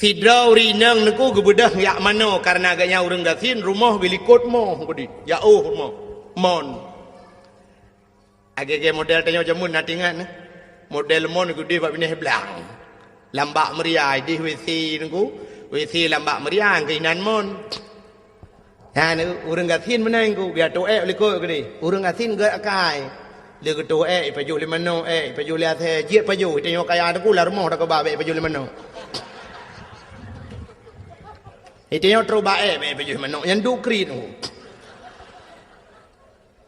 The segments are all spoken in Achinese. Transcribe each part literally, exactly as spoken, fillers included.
Sidroe ureuëng inong neuku geubeudôh jak manoe, kareuna gobnyan ureuëng gasien, rumoh geulikot moh keudeh, jak ôh rumoh. Mon. Lagée-lagée model tanyoe jameun na teuingat, eh? Model mon keudeh bak binéh blang. Lam bak meuria, ideh WC neuku, WC lam bak meuria, keuinan mon. Nyan, ureuëng gasien meunan ku, biar toh ék likot keudeh. Ureuëng gasien gét akai. Lé geutoh ék, ipajoh lé manoe ék, ipajoh lé asée, jeuet pajoh, itanyoe kaya teuku lam rumoh dak keuba bék ipajoh lé manoe. Itanyoe trok ba ék bék ipajoh lé manoe, nyan duek kriet.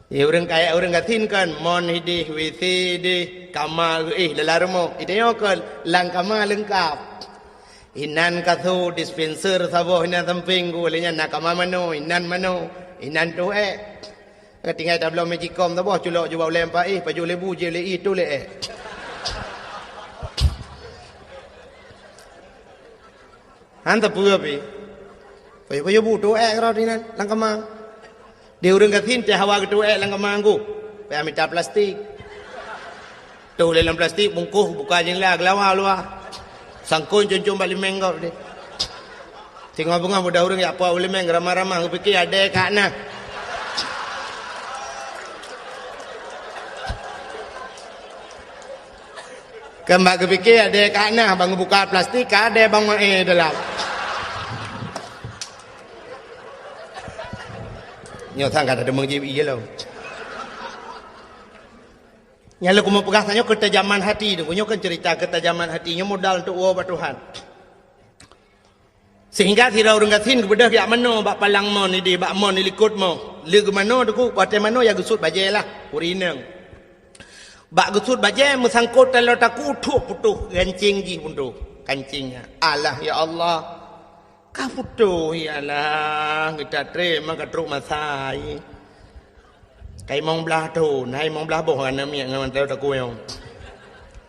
Ye, ureuëng kaya, ureuëng gasien kan, mon ideh, WC ideh, kama geuéh dalam rumoh. Itanyoe kan, lam kama leungkap. Inan kasô, dispenser saboh inan sampéng ku, lheueh nyan na kama manoe, inan manoe, inan toh ék. Ka tinggai tabloe magicom saboh, culok jubah ulée paih, pajoh lé bu, jieb lé ié, toh lé ék. Han teupeu pih. Pajoh-pajoh bu, toh ék rot inan, lam kama. Di ureuëng gasien teuh hawa geutoh ék lam kama ku. Payah mita plastik. Toh lé lam plastik, bungkôh, buka jendela, geulawa luwa. Sangkon com-com bak limeng gob deh. Singoh beungoh mudah ureuëng jak po limeng, ramah-ramah, geupike adée ka na. Kan bak geupike adée ka na, ban geubuka plastik, ka adée ban maé dalam. Nyoe sang ka teudeungoe jieb ié lom. Nyang lôn keumeung peugah tanyoe keutajaman hati, nyoe kan cerita keutajaman hati, nyoe modal untuk woe bak Tuhan. Sehingga sidroe ureuëng gasien geubeudôh jak manoe bak palang mon ideh, bak mon ilikot moh. Lé geumanoe teuku, watée manoe ya geusuet bajée lah, ureuëng inong. Bak geusuet bajée meusangkot taloe takue, thok putôh gancéng jih putôh, kancéng nyan. Alah, ya Allah. Ka putôh, ya Allah, geuta treb ma ka trok masa. Kai mong blaih thon, hai mong blaih boh hana miet ngon taloe takue nyoe.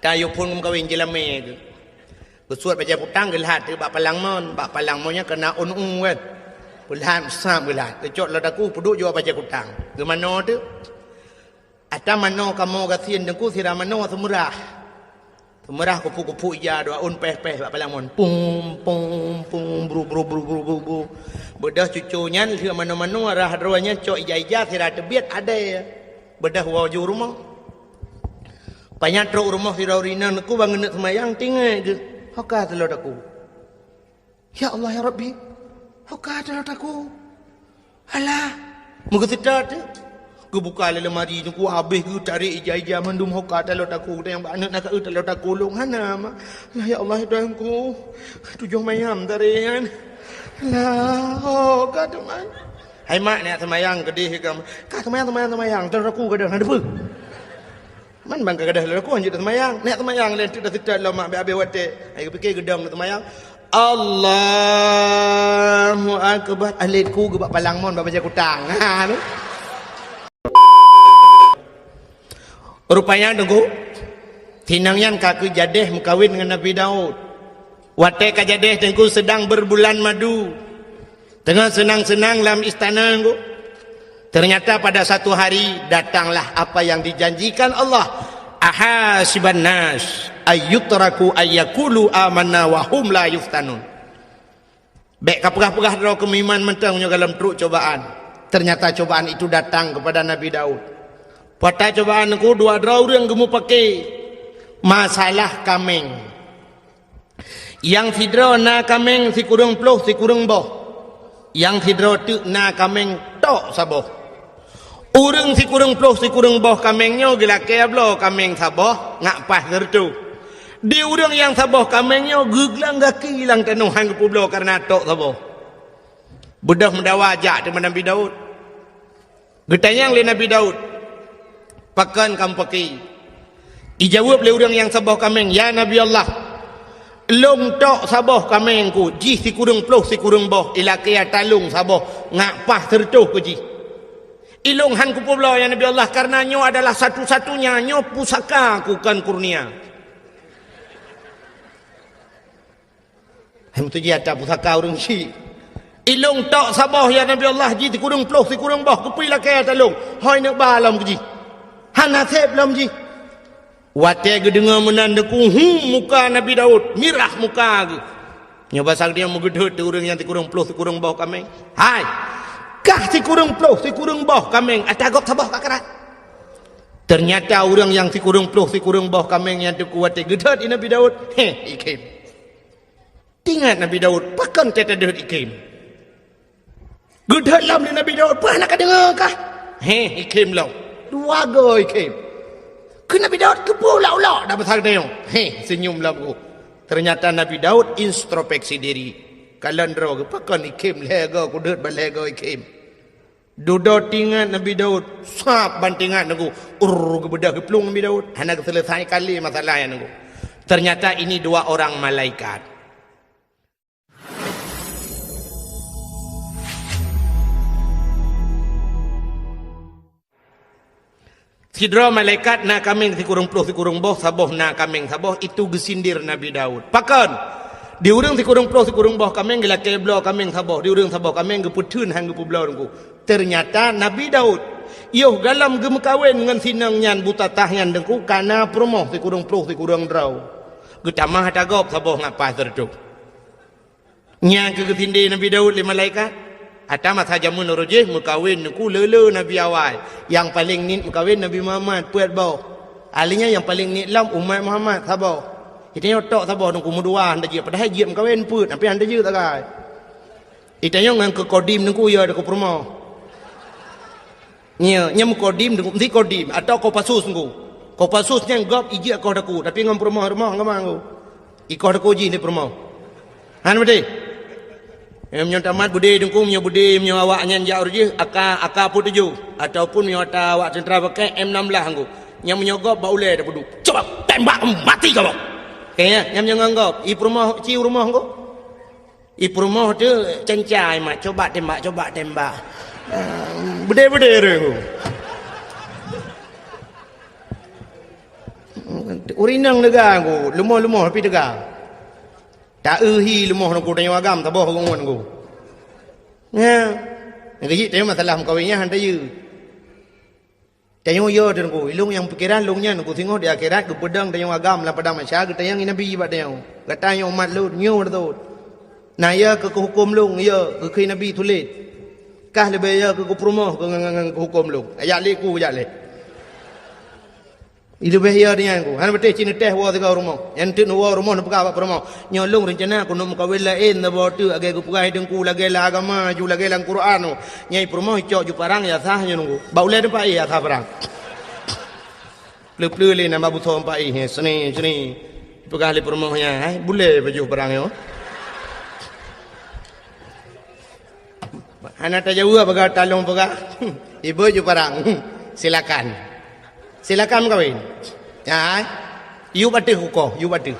Ka yue phon meukawen jilamé keuh. Geusuet bajée kutang geulhat teuk bak palang mon, bak palang mon nyan keunan ôn u kan. Peulhat sab geulhat, geucok lam takue peuduek jua bajée kutang. Geumanoe teuk. Ata manoe kamoe gasien teuku sira manoe seumeurah. Seumeurah kupu-kupu ija dua ôn péh-péh bak palang mon. Pum, pum, pum, bru, bru, bru, bru, bru, bru. Beudôh cuco nyan lheueh manoe-manoe rhah droe nyan cok ija-ija sira teubiet adée. Beudôh woe ju rumoh. Panyang trok rumoh sidroe ureuëng inong teuku ban geuneuk seumayang tinggai geuh. Hoka taloe takue. Ya Allah, ya Rabbi, hoka taloe takue. Alah, meugeuseuta teuk. Geubuka lé lemari teuku habéh geutarek ija-ija mandum hoka taloe takue. Geutanyoe bak aneuk na ka eu taloe takue lôn hana, ma. Alah, ya Allah, ya Tuhanku, tujoh mayam tarek nyan. Alah, hoka teuma. Hai mak, neujak seumayang keudeh ka. Ka seumayang, seumayang, seumayang. Taloe takue ka deuh, na teupeue. Man ban ka gadôh lôn lakoe hanjeuet seumayang. Neujak seumayang lé teuk dah seutôt lom mak, abéh-abéh watée. Ai geupike geudong seumayang. Allahu Akbar. Alet ku geubak palang mon bak bajée kutang. Ha, tu. Rupanya teuku, si inong nyan ka keu jadeh meukawen ngon Nabi Daud. Watée ka jadeh teuku seudang berbulan madu. Teungoh seunang-seunang lam istana nyoe, ternyata pada satu hari datanglah apa yang dijanjikan Allah. Ahasiban nas ayyutraku ayyakulu amanna wa hum la yuftanun. Bék ka peugah-peugah droe keu meuiman mantong nyoe gohlom trok cobaan. Ternyata cobaan itu datang kepada Nabi Daud. Pada cobaan nyoe dua droe ureuëng geumupake masalah kaméng. Nyang sidroe na kaméng sikureueng ploh sikureueng boh. Nyang sidroe teuk na kaméng tok saboh. Ureuëng sikureueng ploh sikureueng boh kaméng nyoe geulakée bloe kaméng saboh ngat paih sireutôh. Di ureuëng nyang saboh kaméng nyoe geuglang gaki lam tanoh han geupeubloe kareuna tok saboh. Beudôh meudawa jak teuma Nabi Daud. Geutanyong lé Nabi Daud, "Pakon kamoe pake?" Ijaweueb lé ureuëng nyang saboh kaméng, "Ya Nabi Allah, lôn tok saboh kaméng ku, jih sikureueng ploh sikureueng boh, ilakée ata lôn saboh, ngat paih sireutôh keu jih. Ilôn han kupeubloe, ya Nabi Allah, kareuna nyoe adalah satu-satunya, nyoe pusaka ku kon kurnia." Hai meutuji ata pusaka ureuëng syik. "Ilôn tok saboh, ya Nabi Allah, jih sikureueng ploh sikureueng boh, keupeue ilakée ata lôn? Hôi neuk ba lom keu jih. Hana seb lom jih." Watée geudeungoe meunan teuku, hu, muka Nabi Daud mirah muka geuh. Nyoe basa geutanyoe meugeudhôt di ureuëng nyang sikureueng ploh sikureueng boh kaméng. Hai! Kah sikureueng ploh sikureueng boh kaméng, ata gob saboh ka karat. Teunyata ureuëng nyang sikureueng ploh sikureueng boh kaméng nyan teungku watée geudhôt di Nabi Daud, heh, ikhém. Teuingat Nabi Daud, pakon teuta deuhôt ikhém? Geudhôt lom lé Nabi Daud, "Peue hana kadeungoe kah?" Heh, ikhém lom. Dua goe ikhém. Keu Nabi Daud keupeue ulok-ulok dak basa geutanyoe? Heh, seunyum lom geuh. Teunyata Nabi Daud introspeksi diri. Kalon droe geuh, pakon ikhém lhée goe, kudhôt ban lhée goe ikhém. Dudoe teuingat Nabi Daud, sab ban teuingat teungku, urr, geubeudôh geuplueng Nabi Daud. Hana geuseuleusai kali masalah nyan teungku. Teunyata ini dua orang malaikat. Sidroe malaikat na kaméng sikureueng ploh sikureueng boh, saboh na kaméng saboh, itu geusindir Nabi Daud. Pakon? Di ureuëng sikureueng ploh sikureueng boh kaméng geulakée bloe kaméng saboh, di ureuëng saboh kaméng geupeutheun han geupeubloe teungku. Teunyata Nabi Daud, yoh galom geumeukawen ngon si inong nyan buta tah nyan teungku, kana peurumoh sikureueng ploh sikureueng droe. Geutamah ata gob saboh ngat paih sireutôh. Nyang keu geusindé Nabi Daud lé malaikat. Ata masa jameun uroe jih meukawen teungku le-le nabi awai. Nyang paleng niet meukawen Nabi Muhammad, peuet boh. Akhé nyan nyang paleng niet lom umat Muhammad, saboh. Geutanyoe tok saboh teungku meudua han tajeuet, padahai jeuet meukawen peuet, tapi han tajeuet sagai. Geutanyoe ngon keu kodim teungku ya, ada keu peurumoh. Nyo, nyo meukodim, meusti kodim, atau Kopassus teungku. Kopassus nyan gob ijeuet koh daku, tapi ngon peurumoh-rumoh ngon teungku. Ikoh daku jih lé peurumoh. Han beutôi? Eh, meunyoe tamat beudé teungku, meunyoe beudé, meunyoe awak nyan jak uroe jih, AK, AK peuet tujoh, ataupun meunyoe ata awak teuntara pakai M enam belas teungku. Nyan meunyoe gob bak ulée tapeuduek. Coba tembak mati kamu. Oke ya, nyan meunyoe ngon gob, i peurumoh, ci u rumoh teungku. I peurumoh teuh cencai mat, coba tembak, coba tembak. Ah, beudé-beudé ureuëng. Ureuëng inong teuga ku, leumoh-leumoh tapi teuga. Ta-eu hi leumoh teungku, tanyoe agam saboh ngon ku. Nya. Nyang keuh jih tanyoe masalah meukawen nyan han tajeuet. Tanyoe yo teungku, ilong nyang pikeran long nyan ku singoh di akhirat geupeudong tanyoe agam lam padang mahsyar, geutanyong nabi bak tanyoe. Gata nyoe umat lôn, nyoe beutôi. Na yo keu huköm long, yo keu nabi tuléh. Kah leubeh yo keu peurumoh keu ngan, ngan, ngan huköm long. Ajak lé ku, ajak lé. Leubeh yo nyan ku. Hana beutôi cit neuteh woe sigoe rumoh. Nyan teuk neuwoe rumoh neupeugah bak peurumoh. Nyoe lôn reuncana keuneuk meukawen laén saboh teuk lagée geupeugah teungku, lagée lam agama ju, lagée lam Quran. Nyan i peurumoh icok ju parang ya sah nyoe teungku. Bak ulée teumpat ié ya sah parang. Pleu-pleu lé nama busoe teumpat ié, seni, seni. Peugah lé peurumoh nyan, "Hai, bulée pajoh parang nyoe." Hana tajaweueb peugah talong peugah. Ibu ju parang. Silakan. Silakan meukawen. Ya. Yub ateueh kukoh, yub ateueh.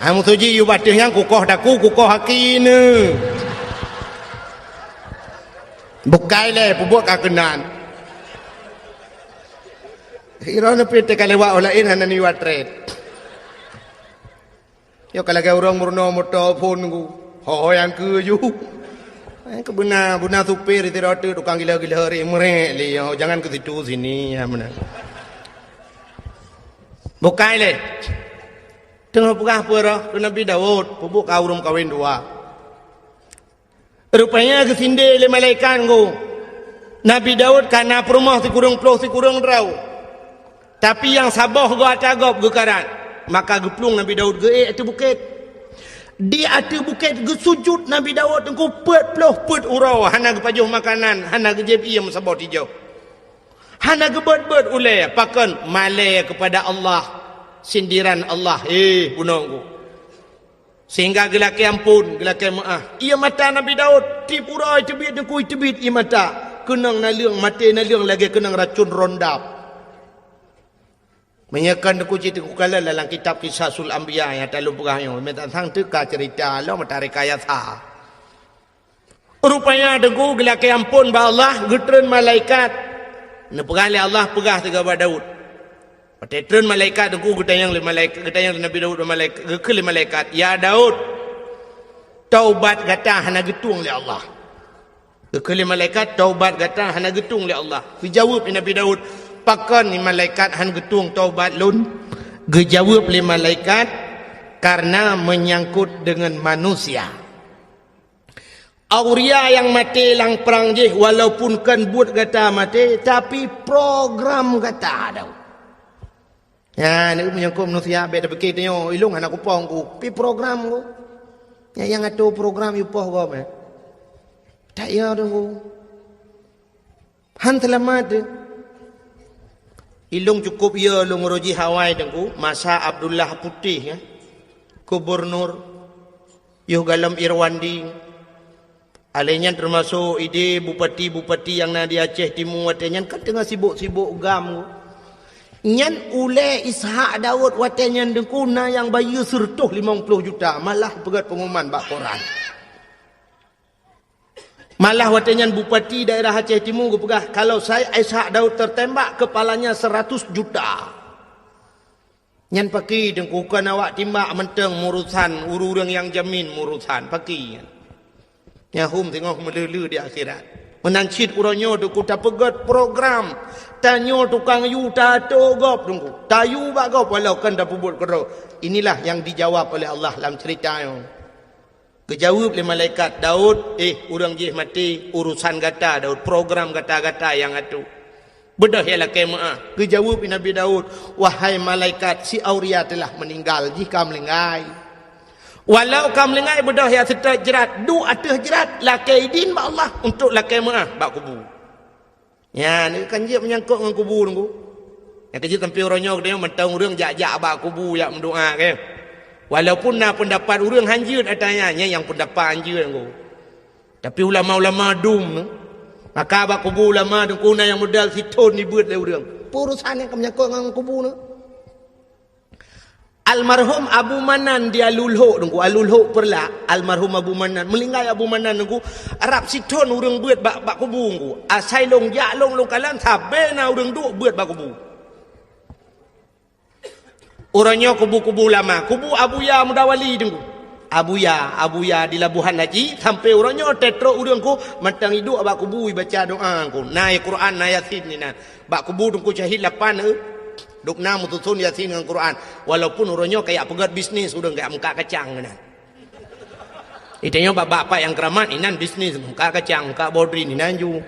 Ha, meusuji yub ateueh nyang kukoh daku, kukoh aki neu. Bukai lé peubuet ka keunan. Iroh neupit teuka lewat orang lain hana niwat tret. Nyoe ka lagée ureuëng meurunoe moto phon ku. Ho nyang keu ju. Eh, keu beuna, beuna supir di rote tukang gila-gila ri meurek lé, oh, jangan ke situ sini, ya beuna. Bukai lé. Teungoh peugah peue roh keu Nabi Daud, peubuet ka ureuëng kawen dua. Rupanya geusindé lé malaikat ngku. Nabi Daud ka na peurumoh sikureueng ploh sikureueng droe. Tapi nyang saboh goe ata gob geukarat. Maka geuplueng Nabi Daud geuék ateueh bukét. Di ateueh bukét geusujut Nabi Daud teungku peuet ploh peuet uroe, hana geupajoh makanan, hana geujieb ié meusaboh tijoh. Hana geubeuet-beuet ulée, pakon malée keupada Allah, sindiran Allah, eh, bunoe ngku. Sehingga geulakée amphon, geulakée meuáh. Ié mata Nabi Daud, tieb uroe teubiet teungku teubiet ié mata. Keunong naleueng, maté naleueng lagée keunong racon rondap. Meunyoe kon teungku cit teungku kalon lam kitab Qisasul Anbiya nyang talôn peugah nyoe, meutatang teuka ceurita lom meutareka yasa. Rupanya teungku geulakée amphon bak Allah, geutreun malaikat. Neupeugah lé Allah peugah sigoe bak Daud. Watée treun malaikat teungku geutanyong lé malaikat, geutanyong lé Nabi Daud bak malaikat, geukheun lé malaikat, "Ya Daud, taubat gata hana geutueng lé Allah." Geukheun lé malaikat, "Taubat gata hana geutueng lé Allah." Geujaweueb lé Nabi Daud, "Pakon ni malaikat han geutueng taubat lôn?" Geujaweueb lé malaikat, Karena menyangkut dengan manusia. Auria nyang maté lam prang jih, walaupun kon buet gata maté, tapi program gata daun. Nyan, menyangkut manusia, bèk tapike tanyoe, ilong hana kupoh ku, pi program ku. Nyang, nyang atur program yue poh gob, eh. Tak ya tu. Han seulamat teuh. Ilong cukup ya lôn uroe jih awai Teungku, masa Abdullah Putih, ya. Gubernur, yoh galom Irwandi. Alèh nyan teumasok idéh bupati-bupati nyang na di Aceh Timu watèe nyan kan teungoh sibok-sibok gam. Nyan ulèe Ishak Daud watèe nyan Teungku na nyang bayeue seureutôh limong ploh juta, malah peugöt pengumuman bak koran. Malah watèe nyan bupati daerah Aceh Timu geupeugah, kalau saya Ishak Daud tertembak, kepalanya seratus juta. Nyan pakri Teungku, kon awak timbak mantong meurusan, ureueng-ureueng nyang jamin meurusan, pakri nyan. Nyan hom singoh meuleu-leu di akhirat. Meunan cit uroe nyoe Teungku tapeugöt program. Tanyoe tukang yue tato gob Teungku. Tayue bak gob walau kon tapeubuet keudroe. Inilah yang dijawab oleh Allah lam cerita nyoe. Geujaweueb lé malaikat, "Daud, éh, ureueng jih maté, urusan gata Daud, program gata-gata nyang atur. Beudôh ya lakèe meu'ah." Geujaweueb lé Nabi Daud, "Wahai malaikat, si Auria telah meninggal, jih ka meulinggai. Walau ka meulinggai, beudôh ya seutôt jrat, duek ateueh jrat, lakèe idin bak Allah untuk lakèe meu'ah bak kubu." Nyan, kan jeuet meunyangkot ngon kubu Teungku. Nyang keujeuet sampoe uroe nyoe geutanyoe mantong ureueng jak-jak bak kubu jak meudoa, kan? Walaupun na peundapat ureueng hanjeuet ata nyan, nyan nyang peundapat hanjeuet Teungku. Tapi ulama-ulama dum, maka bak kubu ulama Teungku na nyang modal sithon dibeuet lé ureueng. Peue urusan nyang ka meunyangkot ngon kubu nyoe? Almarhum Abu Manan di Alulhok Teungku, Alulhok Peureulak, almarhum Abu Manan. Meulinggai Abu Manan Teungku, rab sithon ureueng beuet bak, bak kubu Teungku. Asai lôn jak lôn, lôn kalon, sabe na ureueng duek beuet bak kubu. Uroe nyoe kubu-kubu ulama, kubu Abuya Mudawali Teungku. Abuya, Abuya di Labuhan Haji, sampoe uroe nyoe teutrok ureueng Teungku, mantong iduek bak kubu ibaca doa Teungku. Na Quran, na Yasin inan. Bak kubu Teungku Syahid lapan, eh. Dum na meususon Yasin ngon Quran. Walaupun uroe nyoe kajak peugöt bisnis ureueng, kajak meukat kacang inan. Itanyoe bak-bak pat nyang keuramat inan bisnis, meukat kacang, meukat bodrin inan ju.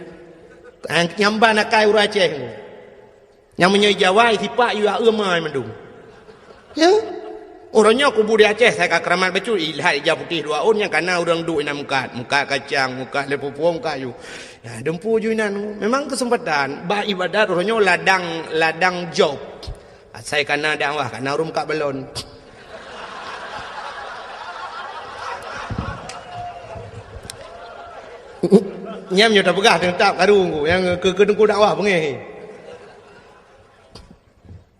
Nyang ban akai ureueng Aceh Teungku. Nyang meunyoe Jawa sipak yue aeu mai mandum. Ya. Uroe nyoe kubu di Aceh sai ka keuramat bacut, ilhat ija putéh dua ôn nyang kana ureueng duek inan meukat, meukat kacang, meukat lé pupueng, meukat ju. Ya, dumpeue ju inan. Memang keuseumpatan bak ibadat uroe nyoe ladang, ladang job. Asai kana dakwah, kana ureueng meukat balon. Nyan nyoe tapeugah teutab karu Teungku, nyang keu, keu Teungku dakwah beungéh.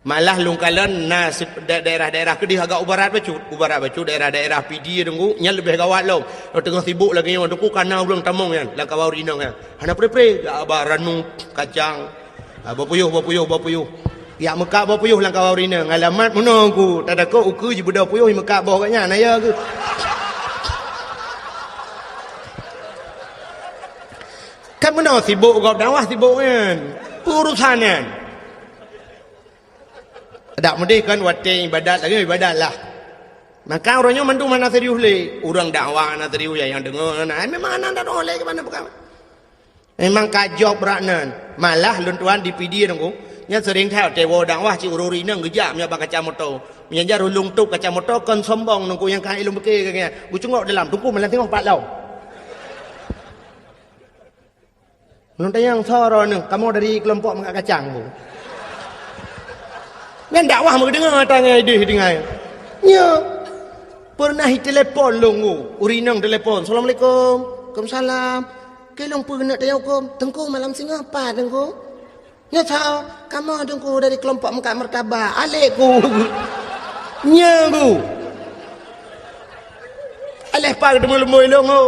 Malah lôn kalon na sip-, da-, daerah-daerah keudéh agak u barat bacut. U barat bacut daerah-daerah Pidie Teungku, nyan leubeh gawat lom. Teungoh sibok lagèe nyoe Teungku, kana ureueng tamong nyan, lam kawan ureueng inong nyan. Hana pre-pre, jak ba ranup, kacang. Ah, boh puyôh, boh puyôh, boh puyôh. Jak meukat boh puyôh lam kawan ureueng inong. Alamat meunoe Teungku, tatakot ukeue jibeudôh puyôh jimeukat boh gobnyan, na ya keuh. Kan meunoe sibok gob dakwah sibok nyan. Urusan nyan. Dak meudeh kan watèe ibadat lagèe ibadat lah. Maka uroe nyoe mandum hana serius lé. Ureueng dakwah hana serius, nyang deungö hana. Ai memang hana deungö lé keumanö peugah. Memang ka job brat nan. Malah lôn tuan di Pidie Teungku. Nyan seuring that watèe woe dakwah cit ureueng inong geujak meunyoe bak kaca moto. Meunyoe jar ulôn tôp kaca moto kon sombong Teungku nyang ka ilôn pike keu nyan. Geucungok dalam Teungku malam singoh pat lom. Lôn tanyong soe droeneuh, kamoe dari keulompok meukat kacang, Bu. Nyan dakwah meudeungoe ata ngon idéh tinggai. Nyo. Pernah itelepon lôn, Bu. Ureueng inong telepon, "Assalamualaikum." "Waalaikumsalam." "Keu lôn peue keuneuk tanyong huköm?" "Teungku, malam singoh pat, Teungku." "Nyo soe?" "Kamoe, Teungku, dari keulompok meukat martabak." "Alek ku." Nyo, Bu. Alek pat teumeu leumbôi lôn, Bu.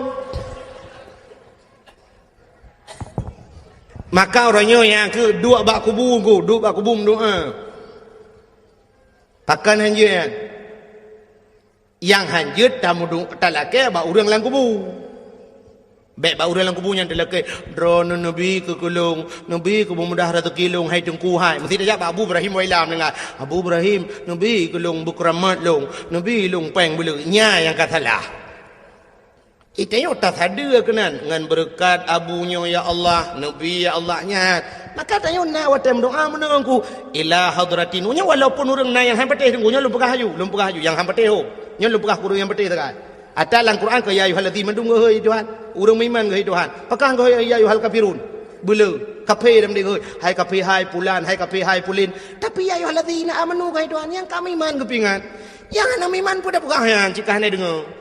Maka uroe nyoe nyang keu duek bak kubu Teungku, duek bak kubu meudoa. Pakon hanjeuet nyan? Nyang hanjeuet tameudu-, talakèe bak ureueng lam kubu. Bèk bak ureueng lam kubu nyan teulakèe, "Droeneuh neubi keu keu lôn, neubi keu beumudah raseuki lôn, hai Teungku hai." Meusti tajak bak Abu Ibrahim Wailam deungon, "Abu Ibrahim, neubi keu lôn, beukeuramat lôn, neubi lôn péng beuleueh." Nyan nyang ka salah. Itanyoe tasadeue keunan, "Ngon beureukat abu nyoe, ya Allah, neubi, ya Allah," nyan. Maka tanyoe na watèe meudoa meunan keu, "Ila hadratin." Nyoe walaupun ureueng na nyang han patéh, nyoe lôn peugah laju, lôn peugah laju, nyang han patéh ho. Nyoe lôn peugah keu ureueng nyang patéh sagai. Ata lam Quran keu "Ya ayyuhallazina," mandum keu "Hai Tuhan." Ureueng meuiman keu "Hai Tuhan." Pakon keu "Ya ayyuhal kafirun." Beuleueh, kafé lam deh, "Hai kafé, hai pulan, hai kafé, hai pulin." Tapi "Ya ayyuhallazina amanu," keu "Hai Tuhan," nyang ka meuiman geupeuingat. Nyang hana meuiman peue tapeugah nyan, cit ka hana deungoe.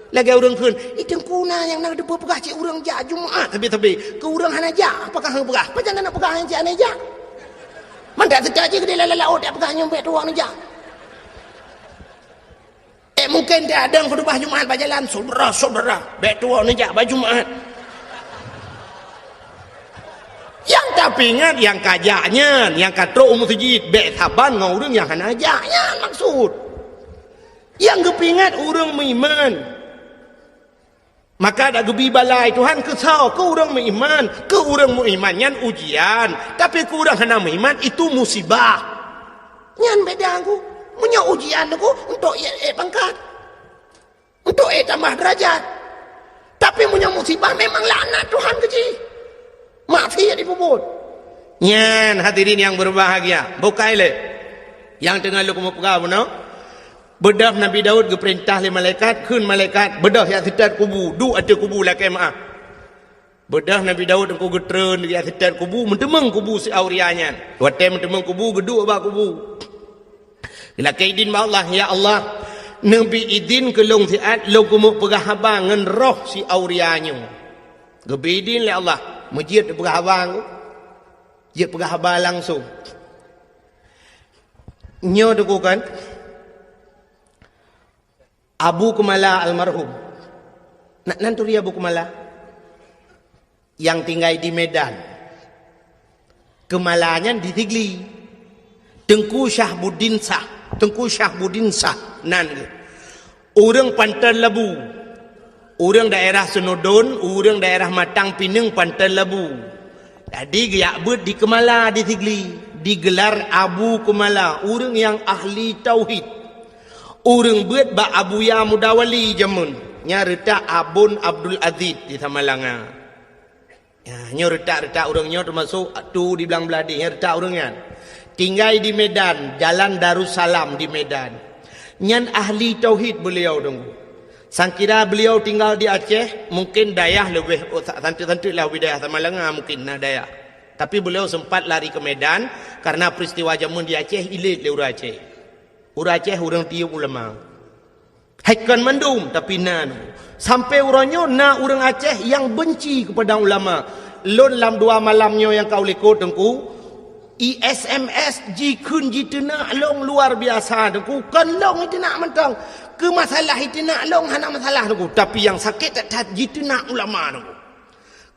Lagèe ureueng kheun, "Ih, Teungku na nyang na teupeue peugah cit ureueng jak Jumat sabe-sabe. Keu ureueng hana jak, pakon hana peugah? Pajan na peugah nyang cit hana jak?" Mandak seutôt jih keudéh lam laôt, jak peugah nyoe bèk tuwoe neujak. Eh, mungken dia dong khutubah Jumat bak jalan, "Syedara-syedara, bèk tuwoe neujak bak Jumat." Nyang tapeuingat nyang ka jak nyan, nyang ka trok u meuseujid, bèk saban ngon ureueng nyang hana jak nyan maksud. Nyang geupeuingat ureueng meuiman. Maka dak geubi bala lé Tuhan keu soe? Keu ureueng meuiman. Keu ureueng meuiman nyan ujian, tapi keu ureueng hana meuiman itu musibah. Nyan beda Teungku. Meunyoe ujian Teungku, untuk ék, ék pangkat, untuk ék tambah derajat. Tapi meunyoe musibah, memang laknat Tuhan keu jih. Maksiat jipeubuet. Nyan hadirin yang berbahagia, bukai lé nyang teungoh lôn keumeung peugah bunoe. Beudôh Nabi Daud geupeurintah lé malaikat, kheun malaikat, "Beudôh jak seutôt kubu, duek ateueh kubu lakèe meu'ah." Beudôh Nabi Daud Teungku geutreun jak seutôt kubu, meuteumeung kubu si Auria nyan. Watèe meuteumeung kubu, geuduek bak kubu. Geulakèe idin bak Allah, "Ya Allah, neubi idin keu lôn siat lôn keumeung peugah haba ngon roh si Auria nyoe." Geubi idin lé Allah, meujeuet peugah haba Teungku. Jeuet peugah haba langsung. Nyoe Teungku kan, Abu Keumala almarhum. Na, nan turi Abu Keumala? Nyang tinggai di Medan. Keumala nyan di Sigli. Teungku Syahbuddin Syah. Teungku Syahbuddin Syah nan geuh. Ureueng Panton Labu. Ureueng daerah Seunudon, ureueng daerah Matang Pineung, Panton Labu. Jadi geujak beuet di Keumala di Sigli, digelar Abu Keumala, ureueng nyang ahli tauhid. Ureueng beuet bak Abuya Mudawali jameun, nyang reutak Abon Abdul Aziz di Samalanga. Ya, nyoe reutak-reutak ureueng nyoe teumasok tu di Blang Blahdeh, nyoe reutak ureueng nyan. Tinggai di Medan, Jalan Darussalam di Medan. Nyan ahli tauhid beliau Teungku. Sangkira beliau tinggal di Aceh, mungkin dayah leubeh, oh, sa-, santeut-santeut lah wilayah Samalanga mungkin na dayah. Tapi beliau sempat lari ke Medan karena peristiwa jameun di Aceh ilét lé ureueng Aceh. Ureueng Aceh ureueng tiyeub ulama. Hai kon mandum, tapi na. Sampai uroe nyoe na ureueng Aceh nyang benci kepada ulama. Lôn lam dua malam nyoe nyang ka u likot Teungku, i S M S jikheun jiteunak lôn luar biasa Teungku. Kon lôn jiteunak mantong. Keu masalah jiteunak lôn hana masalah Teungku, tapi nyang sakét that-that jiteunak ulama Teungku.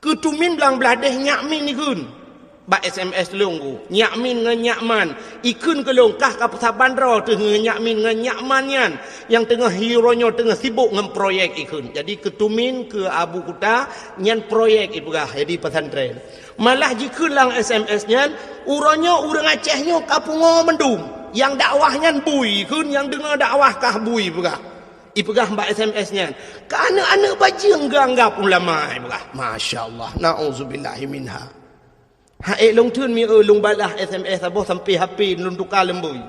Keu tumin Blang Blahdeh Nyak Min ikheun. Bak S M S lôn Teungku. Nyak Min ngon Nyak Man. Ikheun keu lôn kah ka peusaban droe teuh ngon Nyak Min ngon Nyak Man nyan. Nyang teungoh hi uroe nyoe teungoh sibok ngon proyek ikheun. Jadi keu tumin keu Abu Kuta nyan proyek ipeugah jadi pesantren. Malah jikheun lam S M S nyan, uroe nyoe ureueng Aceh nyoe ka pungo mandum. Nyang dakwah nyan bui ikheun, nyang deungoe dakwah kah bui peugah. Ipeugah bak S M S nyan, "Keu aneuk-aneuk bajeueng geuanggab ulama," ipeugah. Masya Allah, na'udzubillahi minha. Ha'ék lôn theun mieu lôn balah S M S saboh sampai H P lôn tuka leumbôi.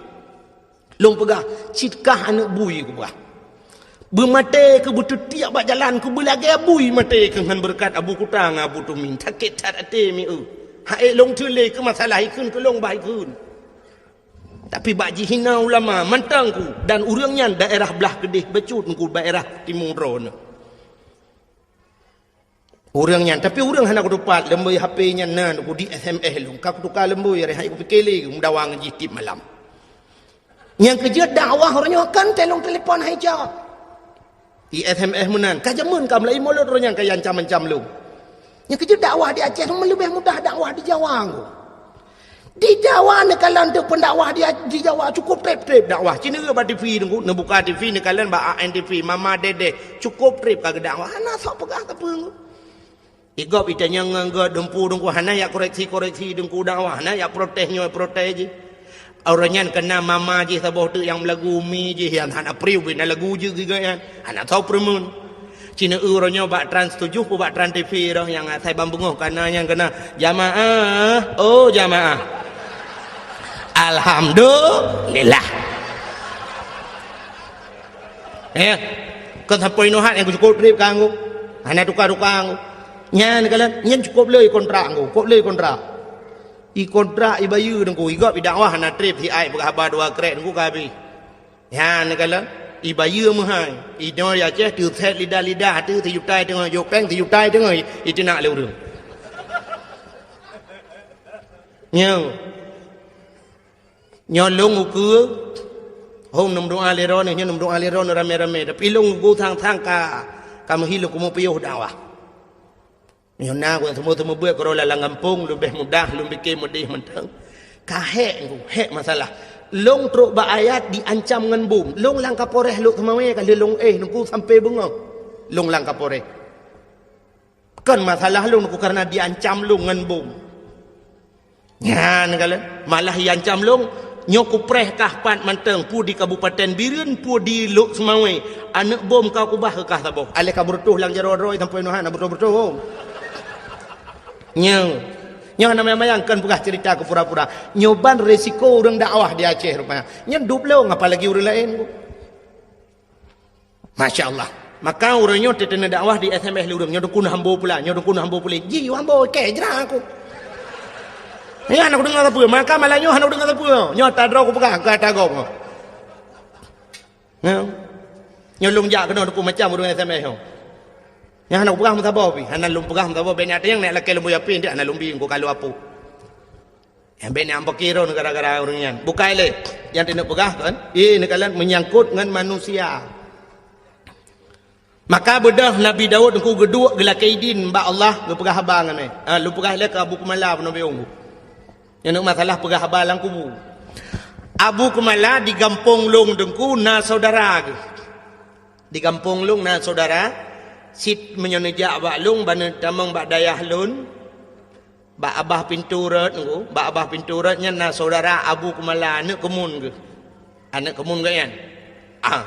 Lôn peugah, "Cit kah aneuk bui," kupeugah. "Beumaté keu beuteubiet bak jalan keu beulagèe bui maté keu ngon beureukat Abu Kuta ngon Abu Tumin." Sakét that até mieu. Ha'ék lôn theun lé keu masalah ikheun keu lôn bah ikheun. Tapi bak jihina ulama mantong Teungku, dan ureueng nyan daerah blah keudeh bacut Teungku, daerah timu droeneuh. Ureueng nyan, tapi ureueng hana kutupat, leumbôi H P nyan na Teungku di S M S lôn, ka kutuka leumbôi, areh hai kupike lé, meudawa ngon jih tiep malam. Nyang keujeuet dakwah uroe nyoe kan telong telepon hai jak. I S M S meunan, ka jameun ka meulaie mulod uroe nyan ka iancam-ancam lôn. Nyang keujeuet dakwah di Aceh meuleubieh mudah dakwah di Jawa Teungku. Di Jawa neukalon teuk pendakwah di, di Jawa cukup treb-treb dakwah. Ci neureuek bak T V Teungku, neubuka T V neukalon bak A N T V, Mama Dedeh, cukup treb ka geudakwah. Hana sok peugah sapeue Teungku. Di gob itanyong ngon gob dumpu dengku hana yak koreksi-koreksi dengku dakwah, hana yak protes nyoe protes jih. Uroe nyan kena mama jih saboh teuk nyang meulagu umi jih nyang hana priu bina lagu jih giga nyan. Hana tho peureumeun. Cina uroe nyoe bak Trans tujuh pu bak Trans T V roh nyang asai ban beungoh kana nyang kena, "Jamaah, oh jamaah. Alhamdulillah." Eh, kon sampoe inoe hat nyang cukup treb kanggo. Hana tuka-tuka kanggo. Nyan kalon, nyan cukup le kontrak kanggo, cukup le kontrak. I kontrak i bayeue dengku, i gob i dakwah hana treb si ai peugah haba dua krek dengku ka habéh. Nyan kalon, i bayeue meuhai. Inoe di Aceh teuset lidah-lidah teu sijuta teungoh jok péng sijuta teungoh i, i teunak lé ureueng. Nyoe. Nyoe lôn ukeue, hom neumeudoa lé droeneuh, nyoe neumeudoa lé droeneuh ramé-ramé. Tapi lôn ukeue sang-sang ka, ka meuhi lôn keumeung piôh dakwah. Nyoe na ku teumeu-teumeu beuet keudroe lam gampông, leubeh mudah lôn pike meudeh mantong. Ka hék ku, hék masalah. Lôn trok bak ayat diancam ngon bom. Lôn lam Kapolres Lhokseumawe ka lheueh lôn éh, nungku sampoe beungoh. Lôn lam Kapolres. Kon masalah lôn, nungku kareuna diancam lôn ngon bom. Nyan kalon, malah iancam lôn, nyoe kupreh kah pat mantong, peue di Kabupaten Bireuen, peue di Lhokseumawe, aneuk bom ka kubah keu kah saboh. Aléh ka beureutoh lam jaroe droe sampoe nyoe hana beureutoh-beureutoh. Nyoe, nyoe hana mayang-mayang kon peugah ceurita keu pura-pura. Nyoe ban resiko ureueng dakwah di Aceh rupanya. Nyan dub lôn apalagi ureueng laén. Masya Allah. Maka uroe nyoe teuteuna dakwah di S M S lé ureueng, nyoe dukun hambo pula, nyoe dukun hambo pula. Ji hambo kèe jra aku. Nyan aku deungoe sapeue, maka malam nyoe hana deungoe sapeue. Nyoe ata droe kupeugah, ka ata gob. Nyoe. Nyoe lôn jak keunoe dukun macam ureueng S M S nyoe. Nyan hana kupeugah meusaboh pih, hana lôn peugah meusaboh, bèk nyan nyang nèk lakèe lôn buya pih, hana lôn bi, engko ka lôn apôh. Nyang bèk nyang peukiron gara-gara ureueng nyan. Bukai lé. Nyang teuneuk peugah kan? Ié neukalon meunyangkot ngon manusia. Maka beudôh Nabi Daud engku geuduek geulakée idin bak Allah geupeugah haba ngon nyan. Ha, lôn peugah lé keu Abu Kumala peunoh biong. Nyang neuk masalah peugah haba lam kubu. Abu Kumala di gampông lôn dengku na saudara geuh. Di gampông lôn na saudara, sit meunyoe neujak bak lôn, ban neutamong bak dayah lôn, bak abah pintoe rot nyoe, bak abah pintoe rot nyan na saudara Abu Kumala, aneuk keumun geuh. Aneuk keumun geuh nyan. Ah.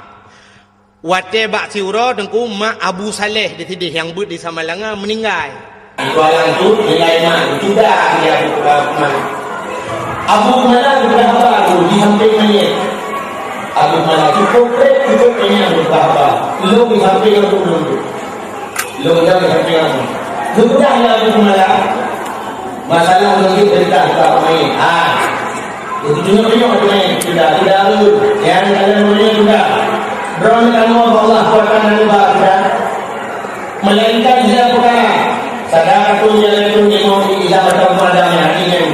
Watée bak siuroe teungku mak Abu Saleh di sideh nyang beuet di Samalanga meuninggai. Di Kuala Lumpur, di Laiman, sudah dia Abu Kumala. Abu Kumala sudah haba tu di samping mayét. Abu Kumala cukup treb, cukup kenyang sudah haba. Lôn di samping Abu Kumala. Lôn dah sampai lama. Sudah ya Abu Kumala. Masalah lagi cerita tak main. Ha. Itu cuma tengok tu main. Sudah, sudah tu. Yang dalam dunia sudah. Drone kamu Allah kuatkan dan ubah sudah. Melainkan dia bukan. Sadar tu jalan tu di mau di ilah atau pada yang ingin.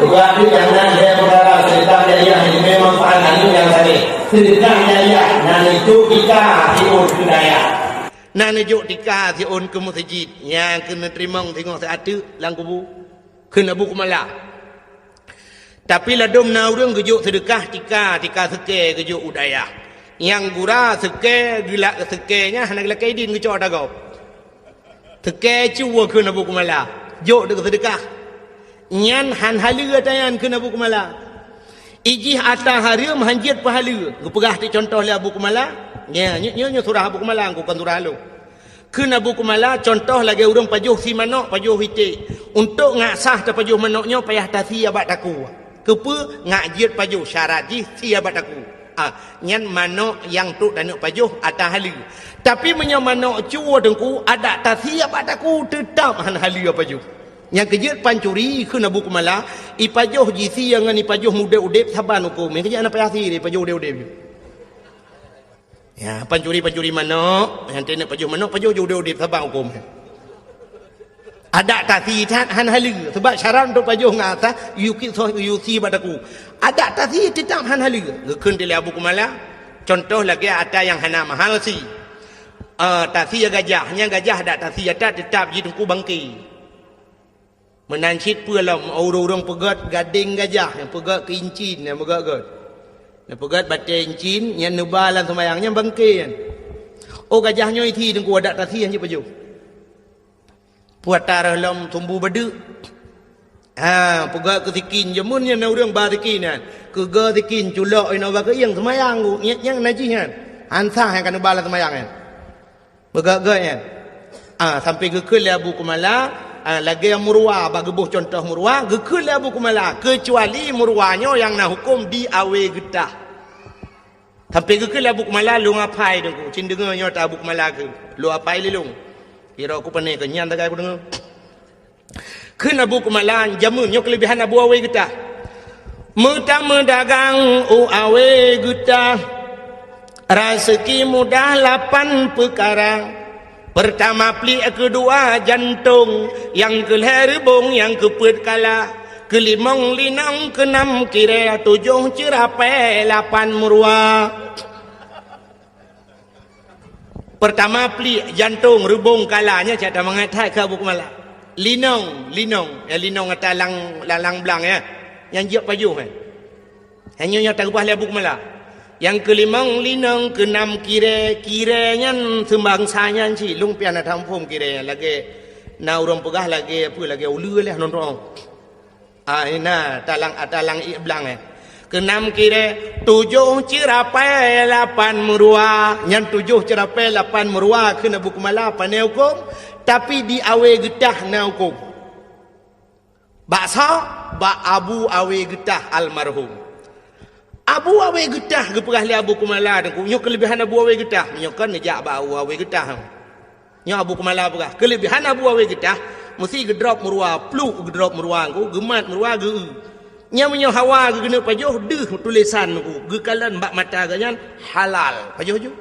Buat tu jangan dia berkara sedekah jariah yang memang pahala yang saleh. Sedekah jariah, nah itu kita tipu daya. Na neujok tika siôn keu meuseujid, nyang keuneuk teurimong singoh siat teuk lam kubu, kheun Abu Kumala. Tapi ladôm na ureuëng geujok seudeukah tika, tika seukée geujok u dayah. Nyang gura seukée geulak seukée nyan hana geulakée idin geucok ata gob. Seukée cuwoe kheun Abu Kumala, jok deuk seudeukah. Nyan han haleue ata nyan kheun Abu Kumala. Ijih ata hareuem han jeuet peuhaleue. Geupeugah teuk cuntoh lé Abu Kumala. Nya, nyoe, nyoe, nyoe surah Abu Kumala, kon surah lôn. Kheun Abu Kumala, cuntoh lagée ureuëng pajoh sie manök, pajoh iték. Untuk ngak sah tapajoh manök nyoe payah tasie bak takue. Keupeue? Ngak jeuet pajoh, syarat jih sie bak takue. Ah, nyan manök nyang trok taneuk pajoh ata haleue. Tapi meunyoe manök cuwoe teungku, adak tasie bak takue, teutab han haleue pajoh. Nyang keujeuet pancuri kheun Abu Kumala, ipajoh jisie ngon ipajoh udeb-udeb saban huköm. Nyang keujeuet hana payah sie ipajoh udeb-udeb. Ya, pancuri-pancuri manök, nyang teuneuk pajoh manök, pajoh udeb-udeb saban huköm. Adak tasie that han haleue, sebab syarat untuk pajoh ngon ata, yue sie bak takue. Adak tasie teutab han haleue. Geukheun lé Abu Kumala, cuntoh lagée ata nyang hana mahal sie. Eh, tasie gajah, nyang gajah adak tasie ata teutab jiteungku bangke. Meunan cit peue lom, ureuëng-ureuëng peugét gadeng gajah, nyang peugét keu incin, nyang peugét-gét. Nyang peugét batée incin, nyang neuba lam seumayang, nyang bangke nyan. Oh gajah nyoe isie teungku adak tasie han jeuet pajoh. Puata reuh lom sumbu badeuk. Ha, peugah keu sikin, jameun nyan na ureuëng ba sikin nyan. Keuga sikin culok inoe bak keuieng seumayang ku, nyang najih nyan. Ansah nyang ka neuba lam seumayang nyan. Beugét-gét nyan. Ah, sampai geukheun lé Abu Kumala, ah, lagée murwa, bak geuboh cuntoh murwa, geukheun lé Abu Kumala, keucuali murwa nyoe nyang na huköm di awe geutah. Sampai geukheun lé Abu Kumala, lôn apai deungoe, cit deungoe nyoe ta Abu Kumala kheun, lôn apai lé lôn. Kira ku pane keu nyan tagai ku deungoe. Kheun Abu Kumala, jameun nyoe keuleubihan Abu Awe Geutah. Meutameudagang u Awe Geutah, raseuki mudah lapan peukara. Peurtama pliek, keudua jantong, nyang keulhée reubong, nyang keupeuet kala, keulimong linong, keunam kirée, tujoh ceurapée, lapan murwa. Peurtama pliek, jantong, reubong, kala, nyan cit that mangat that keu Abu Kumala. Linong, linong, ya linong ata lang, lang, lang blang ya. Nyang jeuet pajoh eh. Hanya nyang takeubah lé Abu Kumala. Nyang keulimong linong, keunam kirée, kirée nyan seumbangsa nyan cit, lôn pian na taphom kirée nyan lagée na ureuëng peugah lagée apa, lagée uleue leh nonton. Ah, ina, talang, talang ié blang eh. Keunam kirée, tujoh ceurapée lapan meuruwa. Nyan tujoh ceurapée lapan meuruwa kheun Abu Kumala pane huköm, tapi di Awe Geutah na huköm. Bak soe? Bak Abu Awe Geutah almarhum. Abu Awe Geutah geupeugah lé Abu Kumala teungku, nyoe keuleubihan Abu Awe Geutah. Nyoe kan neujak bak Abu Awe Geutah. Nyoe Abu Kumala peugah, keuleubihan Abu Awe Geutah, meusti geudrop meuruwa, pluk geudrop meuruwa, geumat meuruwa, geu-eu. Nyan meunyoe hawa geukeuneuk pajoh, deuh tulésan geukalon bak mata geuh nyan halal. Pajoh ju.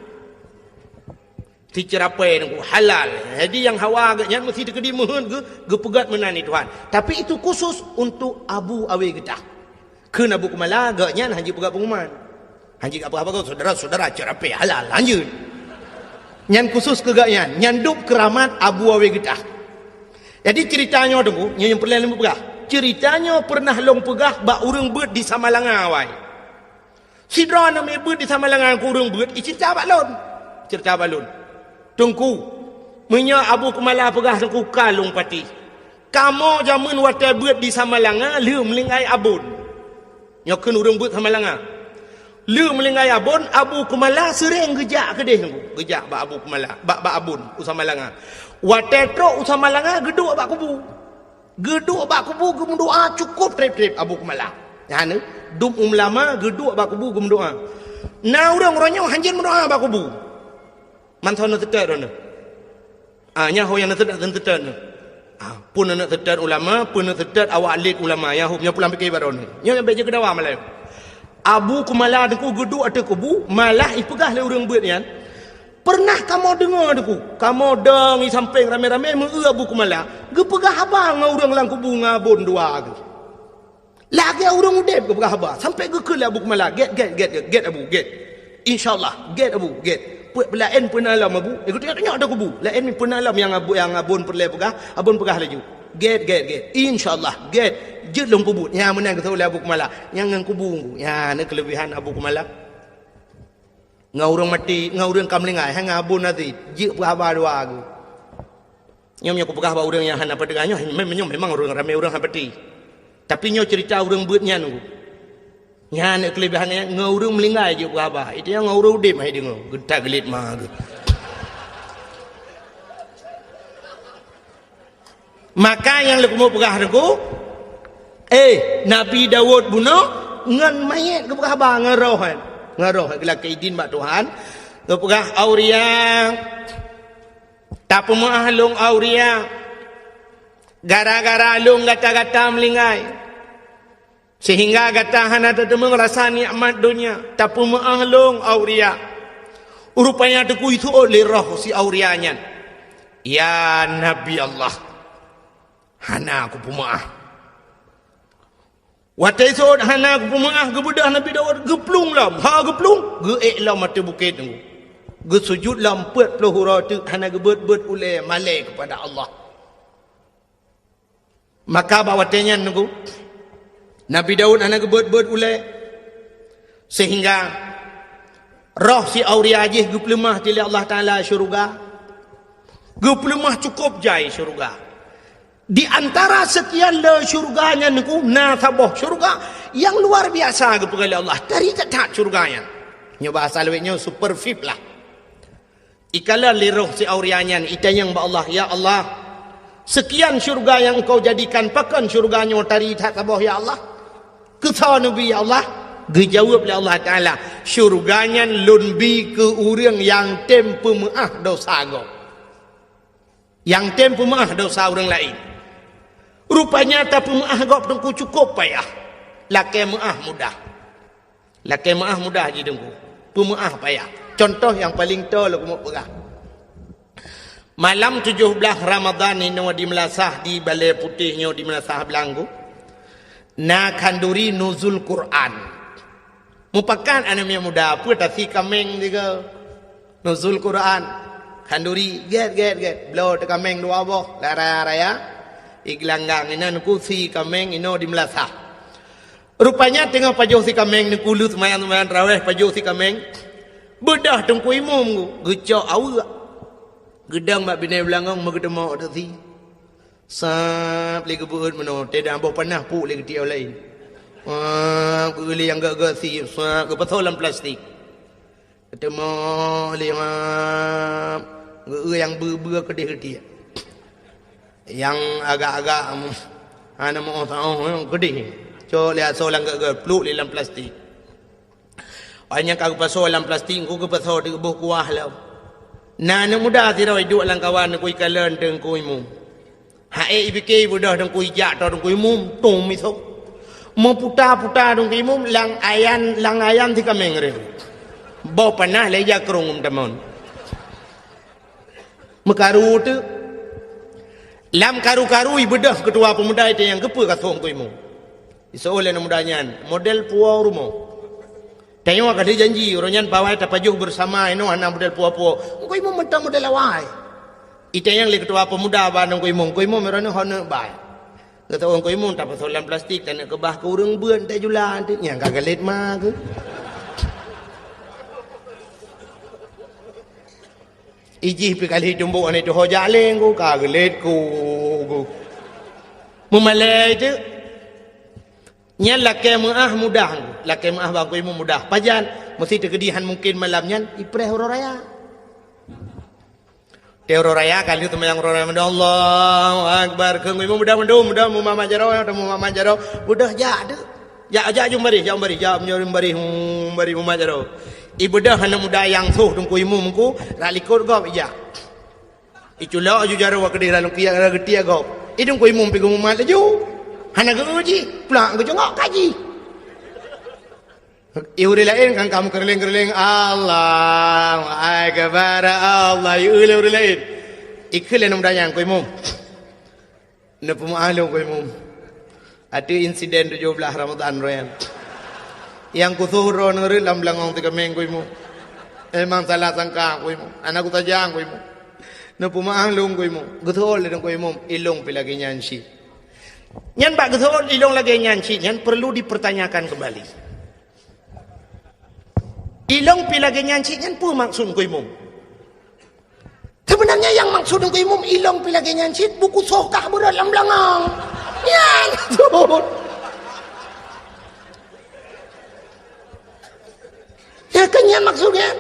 Siceurapée geuh halal. Jadi nyang hawa geuh nyan meusti teukeudi meuheuet geu-, geupeugét meunan di Tuhan. Tapi itu khusus untuk Abu Awe Geutah. Kheun Abu Kumala, gobnyan hana jipeugah pengumuman. Hana jipeugah apa-apa, saudara-saudara, ceurapée halal, lanjut. Nyan khusus keu gobnyan, nyan dub keuramat Abu Awe Geutah. Jadi ceurita nyoe teungku, nyoe nyang peureulée lôn peugah. Ceurita nyoe peureunah lôn peugah bak ureuëng beuet di Samalanga awai. Sidroe aneuk miet beuet di Samalanga keu ureuëng beuet, iceurita bak lôn. Ceurita bak lôn. Teungku, meunyoe Abu Kumala peugah teungku ka lôn patéh. Kamoe jameun watée beuet di Samalanga lheueh meulinggai abon. Nyoe kheun ureuëng beuet Samalanga. Lheueh meulinggai abon, Abu Kumala seuréng geujak keudeh teungku. Geujak bak Abu Kumala, bak, bak abon u Samalanga. Watée trok u Samalanga geuduek bak kubu. Geuduek bak kubu geumeudoá cukôp treb-treb Abu Kumala. Nyan dum ulama geuduek bak kubu geumeudoá. Na ureuëng uroe nyoe hanjeuet meudoá bak kubu. Mantong neuseutôt droeneuh. Ah, nyan ho nyang neuseutôt, neuseutôt nyoe. Ah, peue neuseutôt ulama, peue neuseutôt awak lét ulama, nyan ho nyoe pulang pike bak droeneuh. Nyoe nyang bék jeuet keu dawa malam. Abu Kumala teungku geuduek ateueh kubu, malah ipeugah lé ureuëng beuet nyan, Peureunah kamoe deungoe teungku, kamoe dong i sampéng ramé-ramé meu-eu Abu Kumala geupeugah haba ngon ureuëng lam kubu ngon abon dua geuh. Lagée ureuëng udeb geupeugah haba, sampoe geukheun lé Abu Kumala, "Gét, gét, gét, gét, gét Abu, gét. Insya Allah, gét Abu, gét. Peuet peulaén peuna lom Abu, eh, geutanyoe-tanyoe ata kubu. Laén mi peuna lom nyang abu-, nyang abon peureulée peugah, abon peugah laju. Gét, gét, gét. Insya Allah, gét. Jeuet lôn peubuet." Nyan meunan geuseuôt lé Abu Kumala. Nyang ngon kubu, nyan na keuleubihan Abu Kumala. Ngon ureuëng maté, ngon ureuëng ka meuninggai, hai ngon abon na cit, jeuet peugah haba dua geuh. Nyoe meunyoe kupeugah bak ureuëng nyang hana peudeungoe, nyoe mem-, nyoe memang ureuëng ramé ureuëng hana peuti. Tapi nyoe ceurita ureuëng beuet nyan nyoe. Nyan keuleubihan nyan, ngon ureuëng meuninggai jeuet peugah haba. Itu nyang ngon ureuëng udeb hai deungoe, geutak geulet ma geuh. Maka nyang leukumu peugah teungku, eh, Nabi Daud bunoe ngon manyét geupeugah haba ngon roh nyan. Ngon roh nyan geulakée idin bak Tuhan. Geupeugah, "Auria, tapeumeuáh lôn Auria. Gara-gara lôn gata-gata meulinggai. Seuhingga gata hana tateumeung rasa nikmat donya, tapeumeuáh lôn Auria." Rupanya teungku iseuôt lé roh si Auria nyan, "Ya Nabi Allah, hana kupeumeuáh." Watée iseuôt hana kupeumeuáh, geubeudôh Nabi Daud geuplueng lom, ha geuplueng, geuék lom ateueh bukét teungku. Geusujut lom peuet ploh uroe teuk hana geubeuet-beuet ulée malée keupada Allah. Maka bak watée nyan teungku, Nabi Daud hana geubeuet-beuet ulée, seuhingga roh si Auria jih geupeuleumah lé Allah Taala syeuruga. Geupeuleumah cukôp jai syeuruga. Di antara sekian le syurga nyan Teungku, na saboh syurga nyang luar biasa geupeugah lé Allah. Tari that-that syurga nyan. Nyoe bahasa lawét nyoe super V I P lah. Ikalon lé roh si Auria nyan, itanyong bak Allah, "Ya Allah, sekian syurga nyang Engkau jadikan, pakon syurga nyoe tari that saboh, ya Allah?" Keu soe neubi, ya Allah? Geujaweueb lé Allah Taala, "Syurga nyan Lôn bi keu ureuëng nyang tem peumeuáh dosa gob." Nyang tem peumeuáh dosa ureuëng laén. Rupanya tapeumeuáh gob Teungku cukôp payah. Lakée meuáh mudah. Lakée meuáh mudah jih Teungku. Peumeuáh payah. Cuntoh nyang paleng toe lôn keumeung peugah. Malam tujoh blaih Ramadhan inoe di Meulasah, di Balée Putéh nyoe di Meulasah Blang Teungku, na khanduri nuzul Quran. Mupakat aneuk miet muda, peue tasi kaméng sigoe. Nuzul Quran. Khanduri, gét, gét, gét. Bloe teukaméng dua boh, lam raya-raya. Igeulanggang inan kusi kaméng inoe di Meulasah. Rupanya teungoh pajoh si kaméng, neukuleuet seumayang-seumayang tarawéh, pajoh si kaméng. Beudôh Teungku Imum geucok aweuek. Geudong bak binéh beulangong meugeuteumok teuk si. Sab lé geubeuet meunoe, teudah boh panah puk lé geutiek laén. Wah, geueu lé nyang gét-gét si, sab geupasoe lam plastik. Teumoh lé ngab, geueu nyang beu-beu keudeh geutiek. Nyang agak-agak, hana meu-oh saôh, keudeh. Cok lé asoe lam gét-gét, pluek lé lam plastik. Óh nyang ka geupasoe lam plastik, Teungku geupasoe di boh kuah lom. Na aneuk muda sidroe iduek lam kawan Teungku ikalon Teungku Imum. Hai ipike beudôh Teungku ijak toe Teungku Imum, tom misoe. Meuputa-puta Teungku Imum lam ayan, lam ayan si kaméng reuh. Boh panah lé ija krông tamon. Meukaru teuk. Lam karu-karu ibeudôh keutua peumuda itu nyang geupeu ka soe Teungku Imum. Iseuôt lé aneuk muda nyan, model puwoe rumoh. Tanyoe ka lheueh janji, uroe nyan bawai tapajoh beusama inoe hana model puwoe-puwoe. Teungku Imum mantong model awai. Itanyong lé keutua peumuda bak Teungku Imum, "Teungku Imum, uroe nyoe ho neuk bai?" Geutanyong Teungku Imum, "Tapasoe lam plastik, taneuk keubah keu ureuëng beuet, tajula." Nyang ka galét ma keuh. Ijih pi kali tumbok aneuk tuho jaleng ku, ka geulet ku, ku. Meumalée teuk. Nyan lakée meuáh mudah, lakée meuáh bak Teungku Imum mudah. Pajan, meusi teukeudi han mungken malam nyan, ipreh uroe raya. Teuh uroe raya, ka lheueh seumayang uroe raya, Allahu Akbar. Keu Teungku Imum mudah mandum, mudah mumat jaroe, mumat jaroe. Mudah jak teuk. Jak, jak jeuem baréh, jak jeuem baréh, jak jeuem baréh, hmm, baréh mumat jaroe. Ibeudôh aneuk muda nyang soh Teungku Imum ku, rot likot gob ijak. Iculok aju jaroe keudeh lam geutiek, lam geutiek gob. I Teungku Imum pi geumumat laju. Hana geu jih, plak geucongok kaji. I ureuëng laén kan ka meukeureuléng-keureuléng, "Allahu Akbar, Allah." I ureuëng laén. Ikheun lé aneuk muda nyan, "Teungku Imum, neupeumeuáh lôn, Teungku Imum. Ateueh insiden tujoh blaih Ramadhan uroe nyan. Nyang kusoh droeneuh rot lam beulangong si kaméng, Teungku Imum. Memang salah sangka, Teungku Imum. Hana kusaja, Teungku Imum. Neupeumeuáh lôn, Teungku Imum." Geuseuôt lé Teungku Imum, "Ilôn pi lagée nyan cit." Nyan bak geuseuôt ilôn lagée nyan cit nyan perlu dipertanyakan kembali. Ilôn pi lagée nyan cit nyan peue maksud Teungku Imum? Sebenarnya nyang maksud Teungku Imum ilôn pi lagée nyan cit, buku soh kah beurot lam beulangong. Nyan maksud. Ya kan nyan maksud nyan?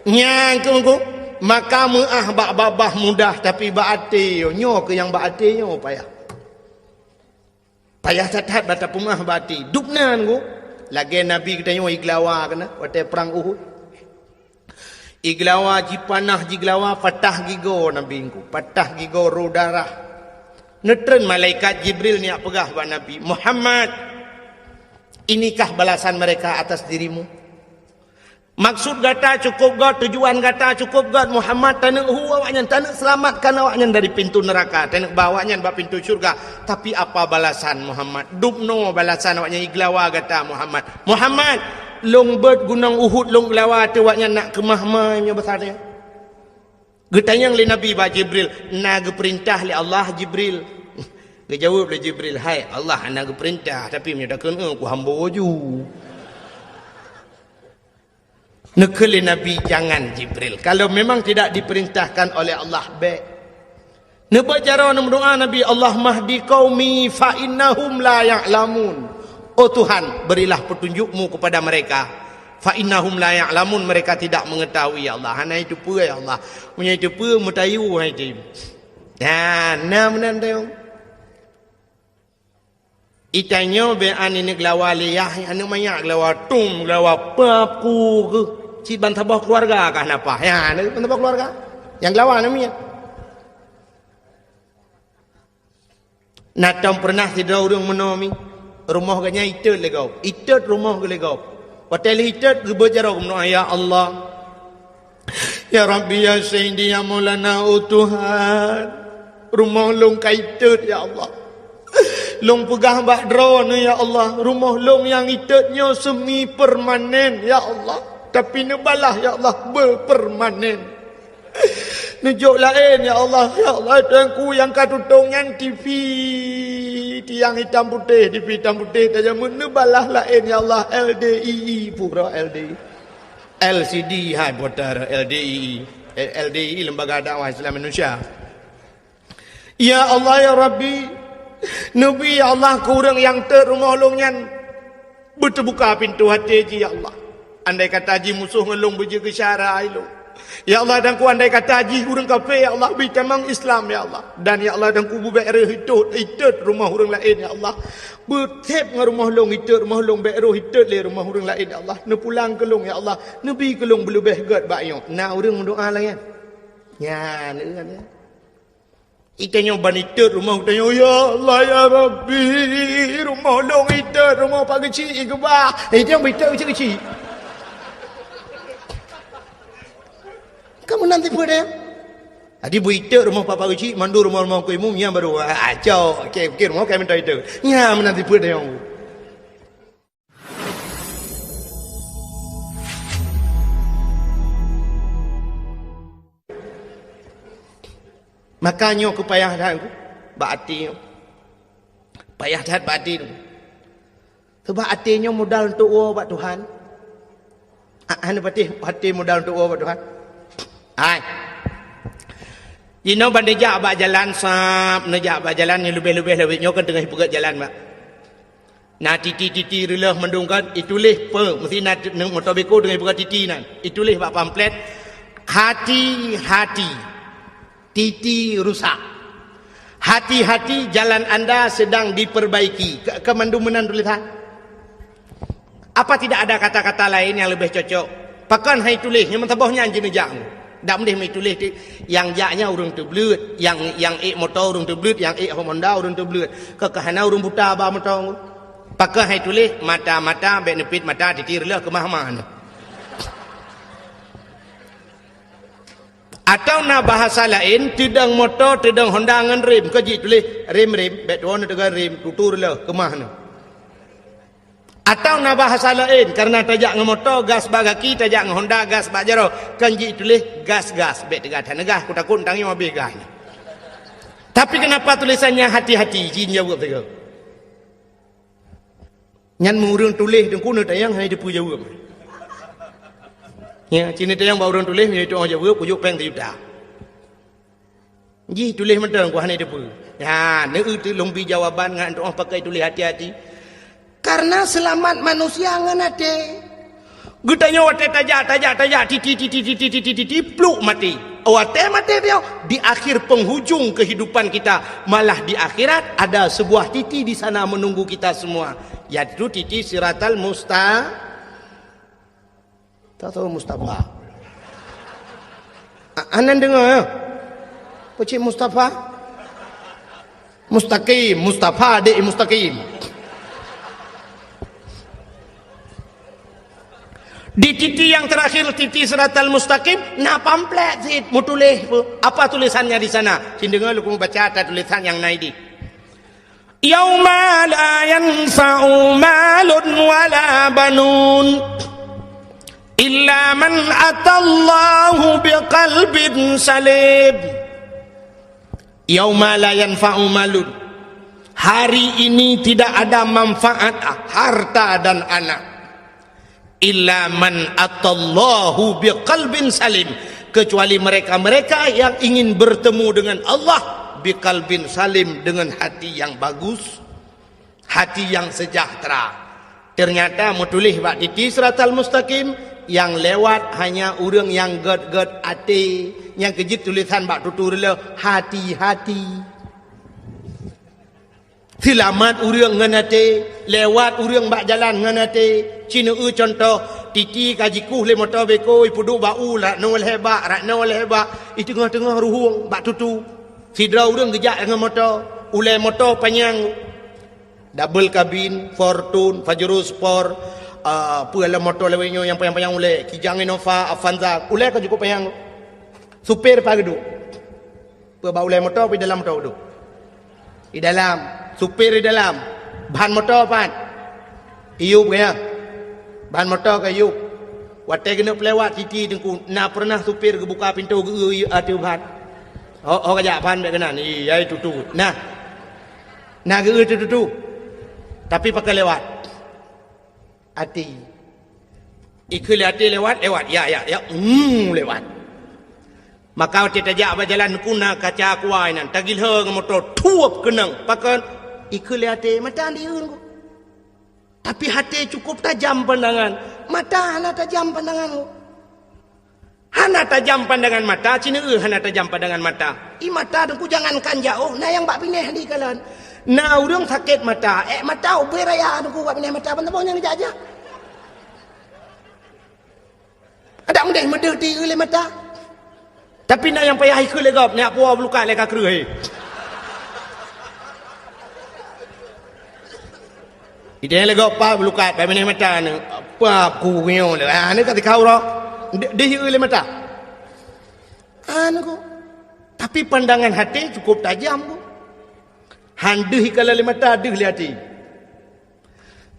Nyan keuh, maka meuáh bak babah mudah, tapi bak até nyoe keuh nyang bak até nyoe payah. Payah that-that bak tapeumeuáh bak até. Dubna Teungku, lagée Nabi geutanyoe igeulawa keunan watée prang Uhud. Igeulawa jipanah, jigeulawa patah gigoe Nabi Teungku, patah gigoe rô darah. Neutreun malaikat Jibril neujak peugah bak Nabi, "Muhammad, inikah balasan mereka atas dirimu? Maksud gata cukup gét, tujuan gata cukup gét, Muhammad, taneuk hu awaknyan, taneuk seulamatkan awaknyan dari pintu neuraka, taneuk ba awaknyan bak pintu syurga. Tapi apa balasan, Muhammad? Dubnoe balasan awaknyan igeulawa gata, Muhammad. Muhammad, lôn beuet gunong Uhud lôn geulawa ateueh awaknyan nak keumah mai meunyoe basa teuh." Geutanyong lé Nabi bak Jibril, "Na geupeurintah lé Allah, Jibril?" Geujaweueb lé Jibril, "Hai, Allah hana geupeurintah, tapi meunyoe takheun, eh, kuhambo ju." Neukheun lé Nabi, "Jangan, Jibril. Kalau memang tidak diperintahkan oleh Allah, bék." Neubaca droe neumeudoa Nabi, "Allahumma hdi qaumi fa innahum la ya'lamun." Oh Tuhan, berilah petunjuk-Mu kepada mereka. "Fa innahum la ya'lamun," mereka tidak mengetahui, ya Allah. Hana jiteupeue, ya Allah. Meunyo jiteupeue, meutayue hai tem. Nah, na meunan tayong. Itanyoe bèk aneuk geulawa lé yah, aneuk manyak geulawa tum, geulawa pap, ku keuh. Cit ban saboh keuluwarga kah na paih. Ya, aneuk ban saboh keuluwarga. Nyang geulawa aneuk miet. Na tom peureunah sidroe ureueng meunoe mi, rumoh geuh nyan itot lé gob. Itot rumoh geuh lé gob. Watèe lheueh itot geubeuet jaroe geumeudoa, "Ya Allah, ya Rabbi, ya Sayyidi, ya Maulana, oh Tuhan, rumoh lôn ka itot, ya Allah. Lôn peugah bak Droeneuh, ya Allah, rumoh lôn nyang itot nyoe semi permanen, ya Allah. Tapi neubalah, ya Allah, beupermanen." Neujok laén, ya Allah. Ya Allah, Teungku nyang ka tutong nyan T V, tiang hitam putéh, T V hitam putéh tajameun, neubalah laén, ya Allah, L D I I, pura L D I. L C D hai putar, L D I I. L D I I, Lembaga Dakwah Islam Indonesia. Ya Allah, ya Rabbi, neubi, ya Allah, keu ureueng nyang tot rumoh lôn nyan. Beuteubuka pintoe até jih, ya Allah. Andai kata jih musoh ngon lôn beujeuet keu syara ilôn. Ya Allah, Teungku, andai kata jih ureueng kafé, ya Allah, bri tamong Islam, ya Allah. Dan, ya Allah, Teungku, beubèk rhöh itot, itot rumoh ureueng laén, ya Allah. Beutép ngon rumoh lôn itot, rumoh lôn bèk rhöh itot lé rumoh ureueng laén, ya Allah. Neupulang keu lôn, ya Allah. Neubi keu lôn beuleubèh gèt bak nyoe. Na ureueng meudoa lagèe nyan? Nyan, nyan. Itanyoe ban itot rumoh, itanyoe, "Ya Allah, ya Rabbi, rumoh lôn itot, rumoh Pak Geuchik ikeubah." Eh, itanyoe ban itot keuchik-keuchik. Kamu nanti peue deh? Jadi beu itot rumoh Pak, Pak Geuchik, mandum rumoh-rumoh keu imum, nyan baru, ah, cok. Oke, oke, rumoh kami minta itot. Nyan nanti peue deh. Maka nyoe keu payah that bak até nyoe. Payah that bak até nyoe. Sabab até nyoe modal untuk woe bak Tuhan. Ah, hana patéh até modal untuk woe bak Tuhan. Hai. Jinoe ban neujak bak jalan sab, neujak bak jalan nyang leubeh-leubeh lawét nyoe kan teungoh ipeugöt jalan bak. Na titi-titi reuloh mandum kan, ituléh peue, meusti na t-, moto beko deungon ipeugah titi nyan. Ituléh bak pamflet, "Hati-hati, titi rusak. Hati-hati, jalan anda sedang diperbaiki." Ka, ka mandum meunan tulésan? Apa tidak ada kata-kata lain yang lebih cocok? Pakon hai tuléh, nyang meusaboh nyan jineujak. Dak meudeh meutuléh ti, nyang jak nyan ureueng teubleuet, nyang, nyang ék moto ureueng teubleuet, nyang ék Honda ureueng teubleuet. Ka, ka hana ureueng buta ba moto. Pakon hai tuléh, mata-mata, bèk neupit mata, titi reuloh keumah-mah nyoe. Atau na bahasa laén, teudong moto, teudong Honda ngon rem, ka jituléh rem-rem, bèk tuwoe neuteugon rem, tutu reuloh keumah nyoe. Atau na bahasa laén, karena tajak ngon moto, gas bak gaki, tajak ngon Honda, gas bak jaroe, kan jituléh gas-gas, bèk teuga that neugas, kutakot tangieng habéh gas. Tapi kenapa tulisannya hati-hati, jin jaweueb sigoe. Nyan meu ureueng tuléh teungku neutanyong hana jiteupeue jaweueb. Ya, ci neutanyong bak ureueng tuléh, meunyoe jiteupeue jaweueb, kujok péng sijuta. Jih tuléh mantong, ku hana jiteupeue. Ya, neueu teulông bi jawaban ngon tu'oh pakai tuléh hati-hati. Karena seulamat manusia ngon até. Geutanyoe watèe tajak, tajak, tajak, titi, titi, pluk maté. Watèe maté nyoe, di akhir penghujung kehidupan kita, malah di akhirat ada sebuah titi di sana menunggu kita semua, yaitu titi Siratal Musta-, Tahu Mustafa? A-, anan deungoe, ya? Peucit Mustafa? Mustaqim, Mustafa, dek Mustaqim. Di titi yang terakhir, titi Siratal Mustaqim, na pamflet cit meutuléh. Apa tulisannya di sana? Cit deungoe lôn baca ata tulisan nyang na idéh. Yauma la yanfa'u malun wala banun illa man atallaha biqalbin salim. Yauma la yanfa'u malun. Hari ini tidak ada manfaat harta dan anak. Illa man atallaha biqalbin salim, kecuali mereka-mereka yang ingin bertemu dengan Allah Biqalbin salim, dengan hati yang bagus, hati yang sejahtera. Ternyata meutuléh bak titi siratal mustaqim, nyang lewat hanya ureuëng nyang gét-gét até, nyang keujeuet tulésan bak tutu reuloh, hati-hati. Seulamat ureuëng ngon até, lewat ureuëng bak jalan ngon até. Ci neueu cuntoh, titi ka jikueh lé moto beko, ipeuduek bak u, rot noe lhée bak, rot noe lhée bak, i teungoh-teungoh ruhueng bak tutu. Sidroe ureuëng geujak ngon moto, ulée moto panyang, double kabin, Fortuner, Pajero Sport, ah, peue lom moto lawét nyoe nyang panyang-panyang ulée, Kijang, Innova, Avanza, ulée ka cukup panyang. Supir pat geuduek? Peue bak ulée moto, peue di dalam moto geuduek? Di dalam. Supir di dalam. Ban moto pat? Iyup, ya. Ban moto ka iyup. Watée geuneuk peulewat titi teungku, na peureunah supir geubuka pintoe geu-eu ateueh ban? Oh, oh, kajak ban bék keunan. Iya, itu tu. Nah. Na geu-eu tu, tu, tu. Tapi pakon lewat? Até. Ikheun lé até lewat, lewat. Ya, ya, ya. Hmm, lewat. Maka watée tajak bak jalan ku na kaca aqua inan, tagilhô ngon moto, thuep keunong. Pakon? Ikheun lé até, mata han dieun ku. Tapi até cukup tajam pandangan, mata hana tajam pandangan ku. Hana tajam pandangan mata, ci neueu hana tajam pandangan mata. I mata teungku jangankan jaoh, na nyang bak binéh dikalon. Na ureuëng sakét mata, ék mata ubé raya teungku bak binéh mata, ban saboh nyang jak-jak. Adak meudeh-meudeh ti lé mata. Tapi na nyang payah ikheun lé gob, nyak puwoe bulukat lé ka kreueh. Idéh lé gob pat bulukat, pai binéh mata ni. Pap ku nyoe lé. Ah, ni ka tikau roh. Deh, deh lé mata. Anu ko. Tapi pandangan hati cukup tajam ko. Han deuh ikala lé mata, deuh lé até.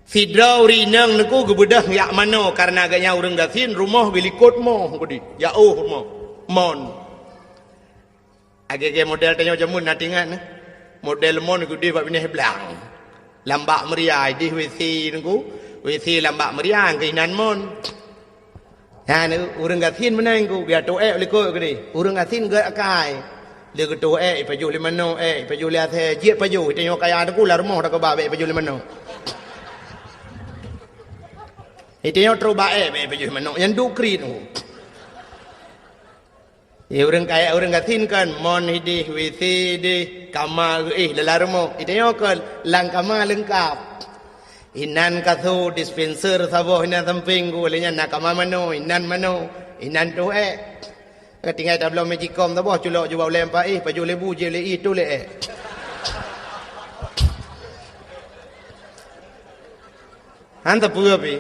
Sidroe ureuëng inong neuku geubeudôh jak manoe kareuna gobnyan ureuëng gasien, rumoh geulikot moh keudeh, jaoh rumoh, mon. Lagée-lagée model tanyoe jameun na teuingat, eh? Model mon keudeh bak binéh blang. Lam bak meuria, ideh WC neuku, WC lam bak meuria, keuinan mon. Nyan ureuëng gasien meunan ku, biar toh ék likot keudeh. Ureuëng gasien gét akai. Lé geutoh ék, ipajoh lé manoe ék, ipajoh lé asée, jeuet pajoh, tanyoe kaya teuku lam rumoh dak ba bék ipajoh lé manoe. Itanyoe trok ba ék, bék ipajoh lé manoe, nyan duek kriet. Ya, ureuëng kaya, ureuëng gasien kan, mon ideh, WC ideh, kama geuéh dalam rumoh. Itanyoe kan, lam kama leungkap. Inan kasô, dispenser saboh inan sampéng ku, lé nyan na kama manoe, inan manoe, inan toh ék. Ka tinggai tabloe magicom saboh, culok jubah ulée paih, pajoh lé bu, jeuet lé ié, toh lé ék. Han teupeu pih.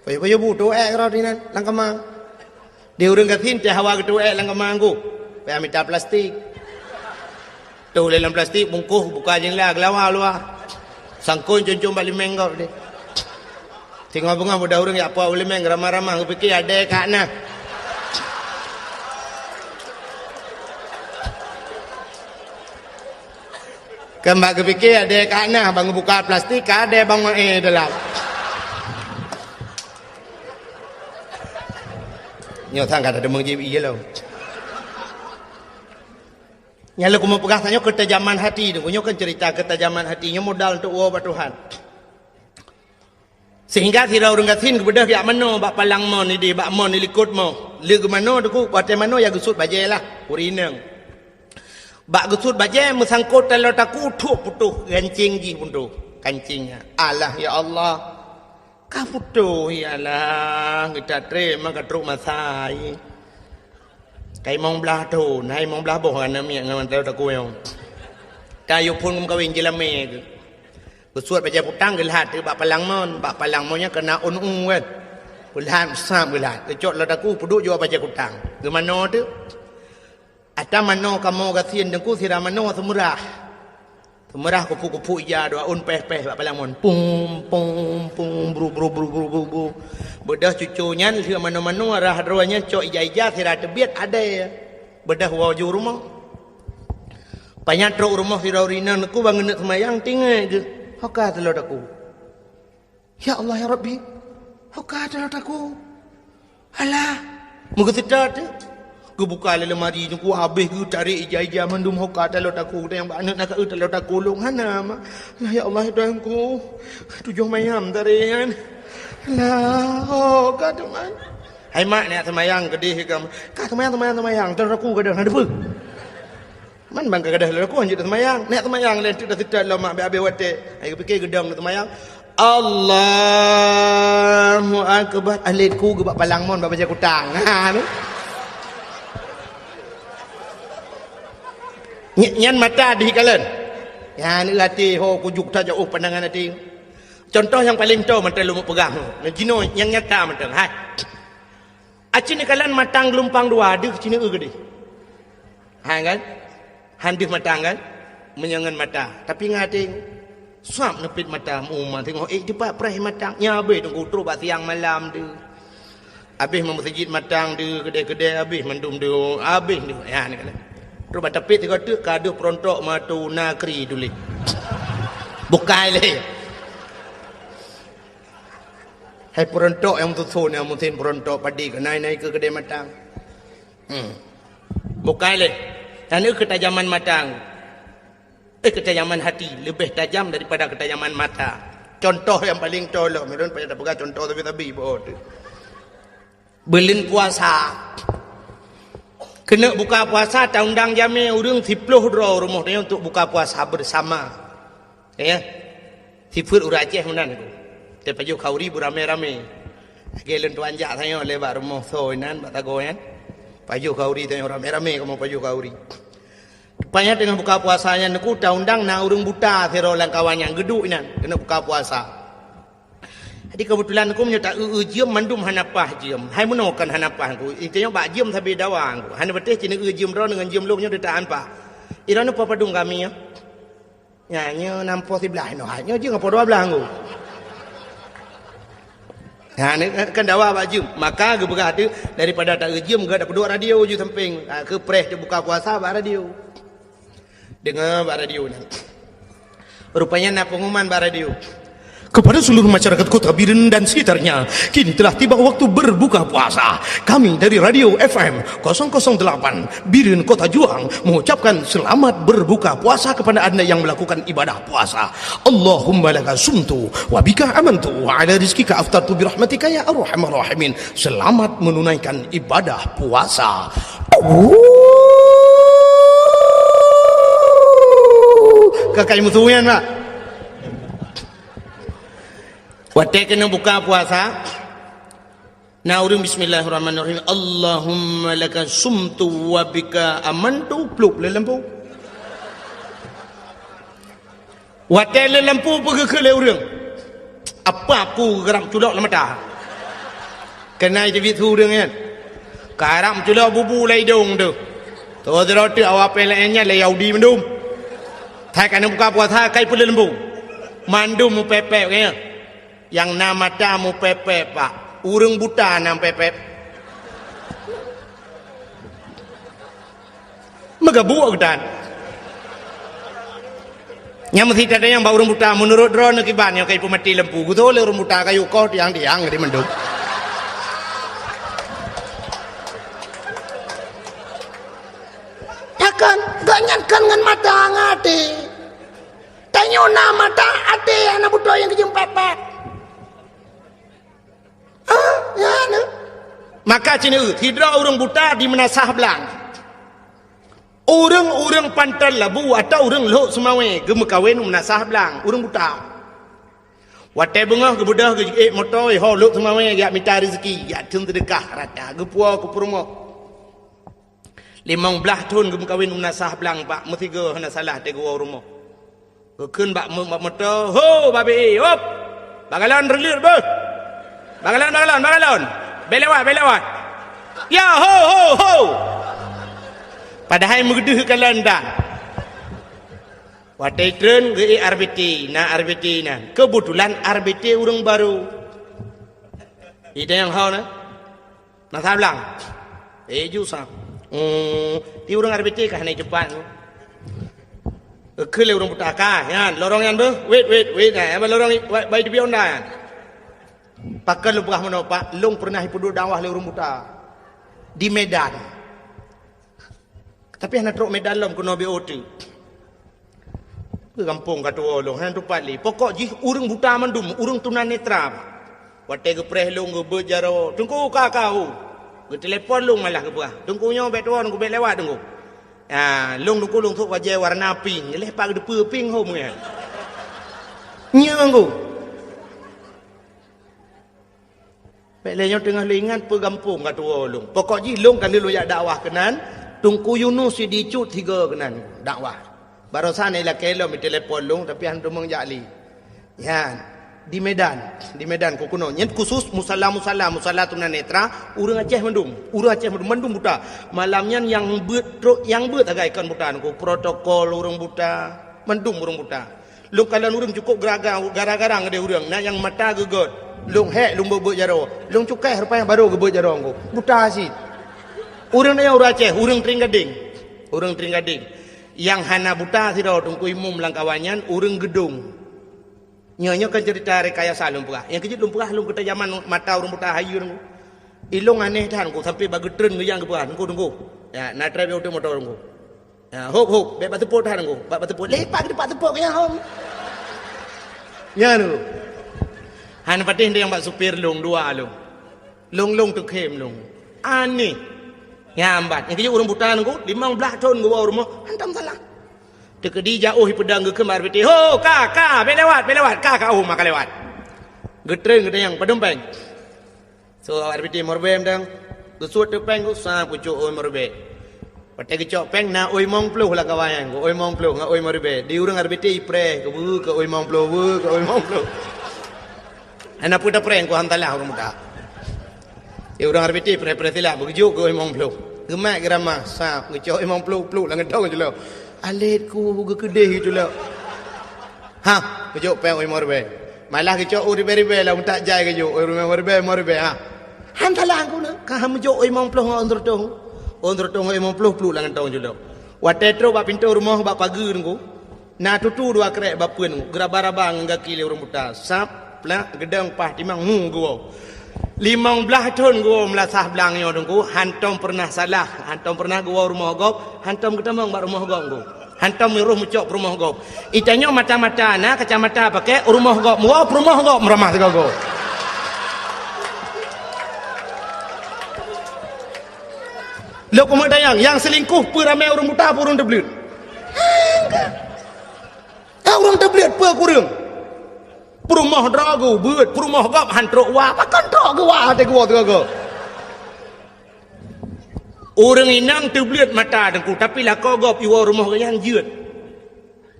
Pajoh-pajoh bu, toh ék rot inan, lam kama. Di ureuëng gasien teuh hawa geutoh ék lam kama ku. Payah mita plastik. Toh lé lam plastik, bungkoh, buka jendela, geulawa luwa. Sangkon com-com bak limeng gob deh. Singoh beungoh budak ureuëng jak puwoe u limeng, ramah-ramah, geupike adée ka na. Kan bak geupike adée ka na, ban geubuka plastik, ka adée ban maé dalam. Nyoe sang ka tadeungoe jieb ié lom. Nyang lôn keumeung peugah tanyoe keutajaman hati, nyoe kan cerita keutajaman hati, nyoe modal untuk woe bak Tuhan. Sehingga sidroe ureuëng gasien geubeudôh jak manoe bak palang mon ideh, bak mon ilikot moh. Lé geumanoe teuku, watée manoe ya geusuet bajée lah, ureuëng inong. Bak geusuet bajée meusangkot taloe taku, thok putôh gancéng jih putôh, kancéng nyan. Alah ya Allah. Ka putôh ya Allah, geuta treb maka trok masa. Ka limong blaih thon, hai limong blaih boh aneuk miet ngon taloe taku nyoe. Ka yue phon meukawen jilamé keuh. Geusuet bajée kutang geulhat teuk bak palang mon, bak palang mon nyan keunan ôn u kan. Geulhat, sab geulhat, geucok lam daku peuduek jua bajée kutang. Geumanoe teuk. Ata manoe kamoe gasien teungku sira manoe seumeurah. Seumeurah kupu-kupu ija dua ôn péh-péh bak palang mon. Pum, pum, pum, bru, bru, bru. Beudôh cuco nyan lheueh manoe-manoe rhah droe nyan cok ija-ija sira teubiet adée. Beudôh woe ju rumoh. Pajan trok rumoh sidroe ureuëng inong teungku ban geuneuk seumayang, tinggai geuh, "Ho ka taloe daku?" "Ya Allah, ya Rabbi, ho ka taloe daku?" Alah, meugeuseutôt teuk. Geubuka lé lemari nyoe, ku habéh geutarek ija-ija mandum, ho ka taloe takue, geutanyoe bak aneuk nakeuh taloe takue lôn hana, ma. Lah, ya Allah, ya Tuhanku, tujoh mayam tarek nyan. Lah, ho ka teuma. Hai mak, neujak seumayang keudeh ka. Ka seumayang, seumayang, seumayang, taloe takue gadôh, na teupeue. Man ban ka gadôh taloe takue, hanjeuet seumayang. Neujak seumayang lé, teuk dah seutôt lom mak, abéh-abéh watée. Hai geupike geudong seumayang. Allahu Akbar. Alet ku geubak palang mon bak meja kutang. Ha, tu. Ny-, nyan mata dih kalon. Nyan até ho kujuk tajak, oh, pandangan até. Contoh nyang paleng toe mantong lôn peugah. Nyoe jinoe nyang nyata mantong. Hai. Aci neukalon matang geulumpang dua, deuh ci neueu keudeh. Ha kan? Han deuh matang kan? Meunyoe ngon mata. Tapi ngon até, sab neupit mata, meu uma teungoh ék teupat preh matang. Nyan habéh teungku trok bak siang malam deuh. Habéh meumeuseujid matang deuh, keudè-keudè habéh mandum deuh, habéh deuh. Ya, neukalon. Trok bak tapét sigoe teuk ka deuh peurontok matu nakri tuléh. Bukai lé. Hai peurontok nyang meususon, nyang musim peurontok padi keuh nai-nai keu keudè matang. Hmm. Bukai lé. Nyan kheun keutajaman matang. Eh, keutajaman hati leubeh tajam daripada keutajaman mata. Contoh nyang paleng toe lom, ulôn payah tapeugah contoh sabe-sabe boh teuh. Buleuen puasa. Keuneuk buka puasa, taundang jamé ureuëng siploh droe rumoh tanyoe untuk buka puasa bersama. Ya. Sifeuet ureuëng Aceh meunan ku. Teupajoh khauri beuramé-ramé. Lagée lôn tuan jak tanyoe lé bak rumoh soe inan, bak sagoe nyan. Pajoh khauri tanyoe ramé-ramé kamoe pajoh khauri. Rupanya teungoh buka puasa nyan ku taundang na ureuëng buta sidroe lam kawan nyang geuduek inan keuneuk buka puasa. Jadi keubeutulan ku meunyoe ta-eu-eu jeuem mandum hana paih jeuem. Hai meunoe kon hana paih ku. Inti nyoe bak jeuem sabe dawa ku. Hana beuteh ci neueu jeuem droeneuh ngon jeuem lôn nyoe teuta an paih. Droeneuh po padum kami nyoe. Nyan nyoe nam po siblaih noh, nyoe jeuem po dua blaih nggu. Nyan kan dawa bak jeuem. Maka geupeugah tu daripada ta-eu jeuem geuh tapeuduek radio ju sampéng. Ha, keu preh teubuka puasa bak radio. Deungoe bak radio nyan. Rupanya na pengumuman bak radio. Kepada seluruh masyarakat Kota Bireuen dan sekitarnya, kini telah tiba waktu berbuka puasa. Kami dari Radio F M kosong kosong delapan Bireuen Kota Juang mengucapkan selamat berbuka puasa kepada anda yang melakukan ibadah puasa. Allahumma laka sumtu wa bika amantu wa ala rizkika aftartu birahmatika ya arhamar rahimin. Selamat menunaikan ibadah puasa. Kakai musuh nyan, Pak. Watée keuneuk buka puasa, na ureuëng bismillahirrahmanirrahim, Allahumma laka sumtu wa bika amantu, plup lé lampu. Watée lé lampu peugeuh keu lé ureuëng. Apa ku geurab culok lam mata. Keuhai teubiet su ureuëng nyan. Karab culok bubu lam idong tu. Toh sidroe teuk awak péh laén nyan lé Yahudi mandum. Hai ka neubuka puasa kai peuleumbong. Mandum mupépék nyan. Nyang na mata mupépék, Pak. Ureuëng buta na mupépék. Meugabuk geutan. Nyang meusi tadayang bak ureuëng buta, meunurot droeneuh kiban nyang ka ipeumaté lampu. Geutoh lé ureuëng buta kayu koh tiang-tiang di mandum. Takon, gobnyan kon ngon mata ngon até. Tanyoe na mata até hana beutôi nyang keujeuem pat-pat. Ah, ya, na. Maka ci neueu, sidroe ureuëng buta di meunasah blang. Ureuëng-ureuëng panton labu atau ureuëng lhok seumawé geumeukawen u meunasah blang, ureuëng buta. Watée beungoh geubeudôh geujiék moto, ho lhok seumawé jak mita rezeki, jak theun seudeukah rata, geupuwoe keu peurumoh. Limong blaih thon geumeukawen u meunasah blang, Pak, meusigoe hana salah teuh geuwoe u rumoh. Geukheun bak meu-, bak moto, "Ho, babe, hop! Bak galon reuleuet beuh! Bak galon, bak galon, bak galon! Bèk lewat, bèk lewat! Ya, ho, ho, ho!" Padahai meudeuh galon dan. Watée treun geuék R B T, na R B T nan. Keubeutulan R B T ureuëng barô. Ida nyang hau na. Na sablang. Eh, ju sa. Hmm, ti ureuëng R B T ka hana cepat. Keu lé ureuëng buta ka, nyan, lorong nyan beuh. Wait, wait, wait, nah, lorong ni, wait, bai tepi onda nyan. Pakon lôn peugah meunoe, Pak, lôn pernah ipeuduek dakwah lé ureuëng buta. Di Medan. Tapi hana trok Medan lom keunoe B O T. Ke gampông ka tuwoe lôn, hana tupat lé. Pokok jih ureuëng buta mandum, ureuëng tunanetra. Watée geupreh lôn geubeuet jaroe, "Teungku, ka, ka, hu." Geutelepon lôn malah geupeugah, "Teungku nyoe bék tuwoe, Teungku bék lewat, Teungku." Ah, lôn Teungku lôn sôk bajée warna pink, leh pat geuteupeue pink hom nyan. Nyoe Teungku. Bék lé nyoe teungoh lôn ingat peue gampông ka tuwoe lôn. Pokok jih lôn ka lheueh lôn jak dakwah keunan, Teungku Yunus Sidicut sigoe keunan dakwah. Barosan ilakée lom itelepon lôn, tapi hana teumong jak lé. Nyan, di Medan, di Medan keuh keunoe. Nyan khusus musala-musala, musala tunanetra, ureuëng Aceh mandum, ureuëng Aceh mandum, mandum buta. Malam nyan nyang beuet trok, nyang beuet sagai kon buta Teungku, protokol ureuëng buta, mandum ureuëng buta. Lôn kalon ureuëng cukôp geraga-, gara-gara ngon deh ureuëng, na nyang mata geugét. Lôn hék lôn beuet-beuet jaroe. Lôn cukai rupanya barô geubeuet jaroe Teungku. Buta cit. Ureuëng nyan ureuëng Aceh, ureuëng Tring Gading. Ureuëng Tring Gading. Nyang hana buta sidroe Teungku Imum lam kawan nyan, ureuëng Geudong. Nyoe, nyoe kan cerita rekayasa lôn peugah. Nyang keujeuet lôn peugah lôn keuta jaman mata ureuëng buta hayeue Teungku. Ilôn aneh that Teungku, sampai bak geutreun geuyang geupeugah, "Teungku, Teungku. Ya, na trép nyang uteuk moto Teungku." Ha, hop, hop, bék bak seupôt that Teungku. Bak, bak seupôt. Lepak di bak seupôt keu nyang hom. Nyan Teungku. Han patéh nyang bak supir lôn, dua lôn. Lôn, lôn teukhém lôn. Aneh. Nyang bat. Nyang keujeuet ureuëng buta Teungku, limong blaih thon geuwoe rumoh, hantom salah. Teukeudi jak óh ipeudong geukheun bak R B T, "Ho, ka, ka, bék lewat, bék lewat, ka, ka, óh, maka lewat." Geutreun geutanyong, "Padum péng?" So, R B T lima ribèe mantong. Geusuet teuk péng, geusa pucok ôi lima ribèe. Watèe geucok péng, na ôi limong ploh lam kawan nyan, ôi limong ploh ngon ôi lima ribèe. Di ureueng R B T ipreh, keu beu keu ôi limong ploh, beu keu ôi limong ploh. Hana peue tapreh, ku hantalah ureueng buta. Di ureueng R B T preh-preh silap, beugeujuk keu ôi limong ploh. Geumat geuramah, sab, geucok ôi limong ploh, pluk lam geudong cit lom. Alèt ku geukeudeh cit lom. Ha, geujok péng ôi limong ribèe. Malah geucok ôi ribèe-ribèe lam utak jai geujok, ôi limong ribèe, limong ribèe, ha. Han salah ku na, ka han meujok ôi limong ploh ngon ôn seureutôh. Ôn seureutôh ngon limong ploh pluk lam kantong cit lom. Watèe trok bak pintoe rumoh bak pageue Teungku, na tutu dua krek bak peuen, geuraba-raba ngon gaki lé ureueng buta. Sab, plak, geudong, paih timang, hu, geuwoe. Limong blaih thon geuwoe meulasah blang nyoe Teungku, hantom peureunah salah, hantom peureunah geuwoe rumoh gob, hantom geutamong bak rumoh gob Teungku. Hantom meurôh meucok peurumoh gob. Itanyoe mata-mata na kacamata pakèk, rumoh gob meuwoe, peurumoh gob meuramah sigoe-goe. Lôn keumeung tanyong, nyang seulingkoh peue ramè ureueng buta, peue ureueng teubleuet? Ka ureueng teubleuet peue kureueng? Peurumoh droe geuh beuet, peurumoh gob han trok wa, pakon trok geuh wa watèe geuwoe sigoe-goe. Ureueng inong teubleuet mata Teungku, tapi lakoe gob iwoe rumoh geuh nyan jeuet.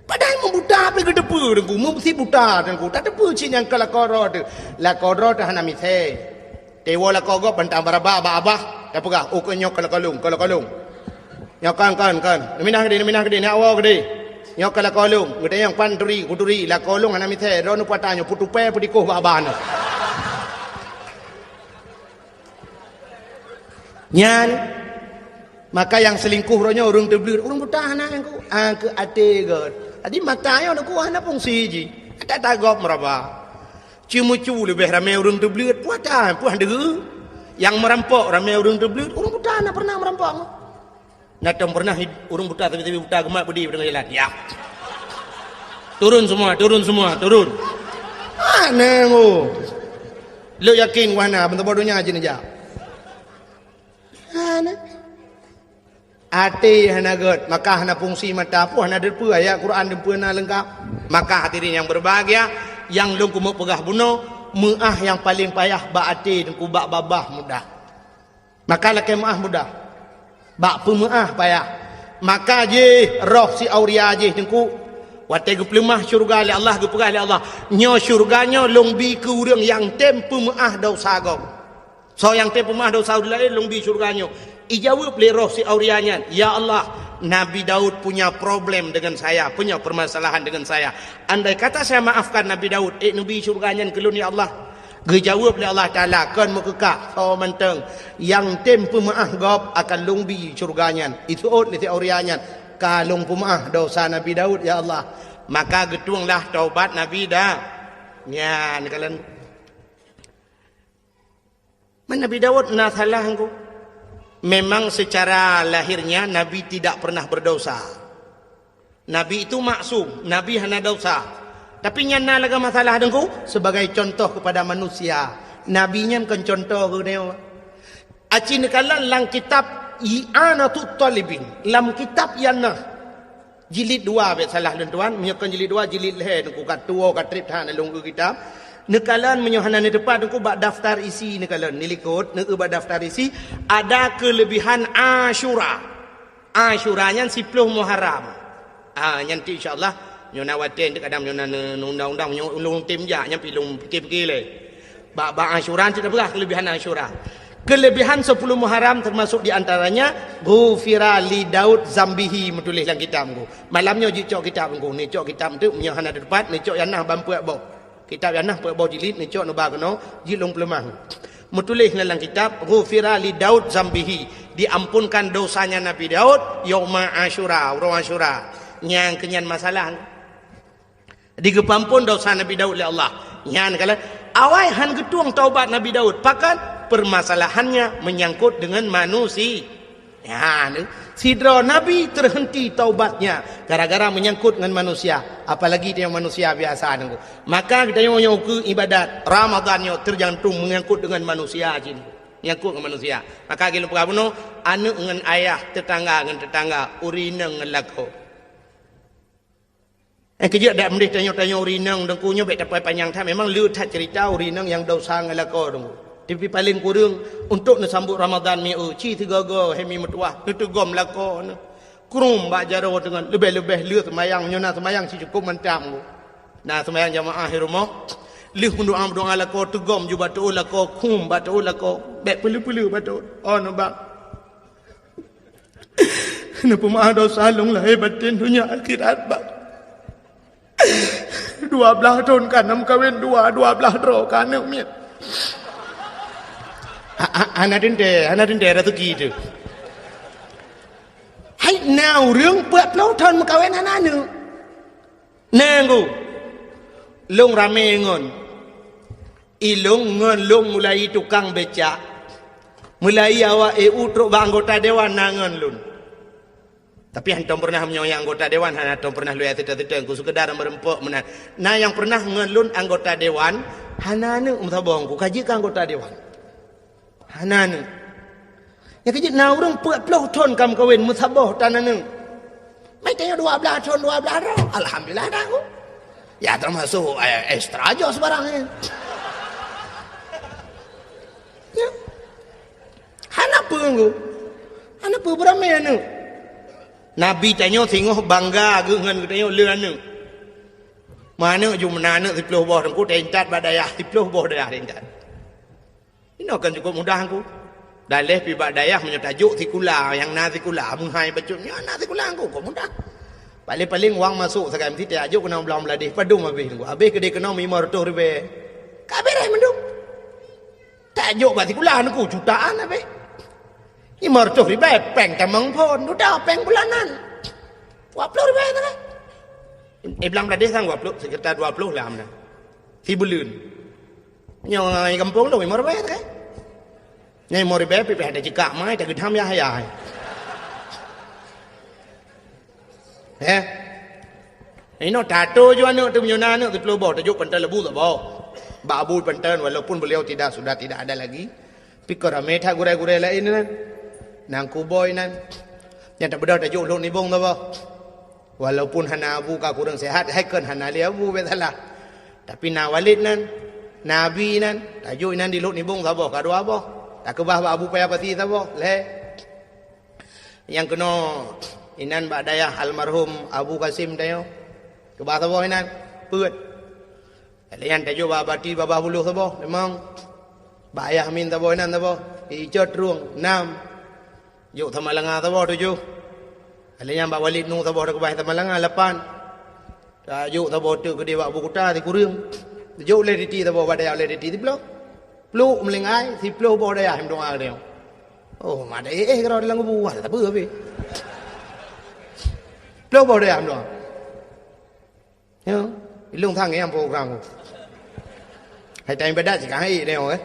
Padahai meubuta pih geuteupeue Teungku, meusi buta Teungku, tateupeue cit nyang keu lakoe droe teuh. Lakoe droe teuh hana misè. Teuwoe lakoe gob bantang baraba bak abah, tapeugah, "Oh, keu nyoe keu lakoe lôn, keu lakoe lôn." Nyoe kon, kon, kon. Neuminah keudeh, neuminah keudeh, neuwoe keudeh. Nyoe keu lakoe lôn. Geutanyong, "Pan turi?" "Kuturi." "Lakoe lôn hana misè, droeneuh peue ata nyoe, peutupèe peudikoh bak abah nyoe." Nyan, maka nyang seulingkoh uroe nyoe ureueng teubleuet, ureueng buta hana nyang ku, ah, keu até gèt. Jadi mata nyoe Teungku hana fungsi jih. Ata-ata gob meuraba. Ceumeucue leubeh ramè ureueng teubleuet, peue ata, peue han deuh. Nyang meurampok ramè ureueng teubleuet, ureueng buta hana peureunah meurampok. Na tom peureunah ureueng buta, sabe-sabe buta geumat beudé deungon jalan. Ya. Turun semua, turun semua, turun. Hana ngo. Lôn yakin wahana, ban saboh donya jih neujak. Hana. Até hana gèt, maka hana fungsi mata pun hana teupeue ayat Quran teupeue na leungkap. Maka hadirin yang berbahagia, nyang lôn keumeung peugah bunoe, meu'ah nyang paleng payah bak até Teungku, bak babah mudah. Maka lakèe meu'ah mudah. Bak peumeu'ah payah. Maka jih roh si auria jih Teungku, watèe geupeuleumah syeuruga lé Allah, geupeugah lé Allah, "Nyoe syeuruga nyoe lôn bi keu ureueng nyang tem peumeu'ah desya gob." Soe nyang tem peumeu'ah desya ureueng laén lôn bi syeuruga nyoe. Ijaweueb lé roh si auria nyan, "Ya Allah, Nabi Daud punya problem dengan saya, punya permasalahan dengan saya. Andai kata saya maafkan Nabi Daud, ék neubi syeuruga nyan keu lôn, ya Allah." Geujaweueb lé Allah Taala, "Kon meukeukah, soe mantong nyang tem peumeu'ah gob akan lôn bi syeuruga nyan." Iseuôt lé si auria nyan, "Ka lôn peumeu'ah desya Nabi Daud, ya Allah." Maka geutuenglah taubat Nabi Da-, nyan kalon. Man Nabi Daud na salah Teungku. Memang secara lahirnya Nabi tidak pernah berdosa. Nabi itu maksum, Nabi hana dosa. Tapi nyan na lagée masalah Teungku, sebagai contoh kepada manusia. Nabi nyan kon contoh keu geutanyoe. Aci neukalon lam kitab I'anatut Talibin, lam kitab nyan na. Jilid dua, bèk salah lôn tuan, meunyoe kon jilid dua, jilid lhèe Teungku, ka tuwoe ka trép that na lôn eu kitab. Neukalon meunyoe hana neuteupat Teungku bak daftar isi neukalon, neulikot, neueu bak daftar isi, ada keulebihan Asyura. Asyura nyan siploh Muharram. Ah, nyan ti insya Allah, nyoe na watèe kadang nyoe na ne-, undang-undang, nyoe ulôn tem jak, nyan pi lôn pike-pike lé. Bak, bak Asyura cit peugah keulebihan Asyura. Keulebihan sepuluh Muharram teumasok di antaranya, "Ghufira li Daud zambihi," meutuléh lam kitab Teungku. Malam nyoe jicok kitab Teungku, neucok kitab tu, meunyoe hana teupat, neucok nyang na ban peuet boh. Kitab nyang na peuet boh jilid, neucok neuba keunoe, jilid lôn peuleumah. Meutuléh lam kitab, "Ghufira li Daud zambihi," diampunkan dosanya Nabi Daud, yauma Asyura, uroe Asyura. Nyang keunyan masalah. Digeupeuampon dosa Nabi Daud lé Allah. Nyan kala awai han geutueng taubat Nabi Daud. Pakon? Permasalahannya menyangkut dengan manusia. Nyan, sidroe nabi terhenti taubatnya gara-gara menyangkut dengan manusia. Apalagi tanyoe manusia biasa Teungku. Maka geutanyoe nyoe keu ibadat Ramadan nyoe tergantung menyangkut dengan manusia cit. Menyangkut dengan manusia. Maka lôn peugah bunoe, aneuk ngon ayah, tetangga ngon tetangga, ureueng inong ngon lakoe. Eh, keujeuet dak meudeh tanyoe-tanyoe ureueng inong Teungku nyoe bèk tapai panyang that. Memang le that cerita ureueng inong nyang desya ngon lakoe Teungku. Tapi paleng kureueng untuk neusambot Ramadan mi eu, ci sigoe-goe hai mi meutuwah, neuteugom lakoe neuh. Krum bak jaroe deungon leubeh-leubeh le seumayang, meunyoe na seumayang sicukop mantong Teungku. Na seumayang jamaah di rumoh, lheueh meudoa-meudoa lakoe teugom ju bak teuôt lakoe, krum bak teuôt lakoe, bèk peuleu-peuleu bak teuôt. Oh, nibak. Neupeumeu'ah desya lôn lahé batén donya akhirat, Bah. Dua blaih thon ka na meukawen dua, dua blaih droe ka aneuk miet. Ha, ha, hana teuntèe, hana teuntèe raseuki teuh. Hai na ureueng peuet ploh thon meukawen hana aneuk. Nanggu, lôn ramé ngon. Ilôn ngon lôn mulai tukang becak, mulai awak E U trok bak anggota dewan na ngon lôn. Tapi hantom pernah meunyoe nyang anggota dewan hana tom pernah lôn seuta-seuta, ku sekedar meureumpok meunan. Na nyang pernah ngon lôn anggota dewan hana aneuk meusaboh, ku ka jeuet keu anggota dewan. Hana aneuk. Nyang keujeuet na ureueng peuet ploh thon ka meukawen meusaboh tan aneuk. Meutanyoe dua blaih thon, dua blaih droe. Alhamdulillah dah ku. Ya termasuk, eh, ekstra jos barang, eh. Ya. Hana peue ku. Hana peue, beuramé aneuk. Nabi tanyoe singoh bangga geuh ngon geutanyoe le aneuk. Meuaneuk ju meunan aneuk siploh boh Teungku, teuintat bak dayah siploh boh dayah teuintat. Inoe kan cukop mudah Teungku. Daleh pi bak dayah meunyoe tajok sikula, nyang na sikula, meuhai bacut nyan na sikula Teungku, kok mudah. Paléng-paléng wang masok sagai meusitai, tajok keunoe blang Bangladesh, padum habéh Teungku. Habéh keudéh keunoe limong reutôh ribèe. Ka beres mandum. Tajok bak sikula Teungku, jutaan habéh. Limong reutôh ribèe, péng tamong phon, dudoe péng bulanan. Dua ploh ribèe sagai. Eh, blang Bangladesh kan dua ploh, sekitar dua ploh lah meunan. Sibuleuen. Nyoe gampông lôn limong ribèe sagai. Nyoe limong ribèe pih, pih ada jikak mai, tageudham yah-yah. Eh? Inoe tato ju aneuk teuh, meunyoe na aneuk siploh boh, tajok panton leubeh saboh. Bak Abu panton, walaupun beliau tidak, sudah tidak ada lagi. Tapi kon ramé that gurèe-gurèe laén nyan. Na Teungku Boy nyan. Nyang tabeudôh tajok Lhok Nibong saboh. Walaupun hana Abu ka kureueng sehat, hai kon hana lé Abu bèk salah. Tapi na Walid nyan, na Abi nyan, tajok inan di Lhok Nibong saboh, ka dua boh. Takeubah bak Abu Paya Pasi saboh, lhèe. Nyang keunoe inan bak dayah almarhum Abu Kasim tanyoe. Keubah saboh inan, peuet. Lheuh nyan tajok bak Bati babah Buloh saboh, limong. Bak Ayah Amin saboh inan saboh, Icot Trueng, nam. Jok Samalanga saboh, tujoh. Lheuh nyan bak Walid Nu saboh takeubah Samalanga, lapan. Tajok saboh teuk keudéh bak Abu Kuta, sikureueng. Jok lé Titi saboh bak dayah lé Titi, siploh. Pluek meulinggai, siploh boh dayah meudoa keudéh. Oh, mak dayah éh keudroe dalam kubu, wah, tak apa habéh. Ploh boh dayah meudoa. Ya, ilong sang nyang program. Hai tan ibadat sikang hai nyoe, eh.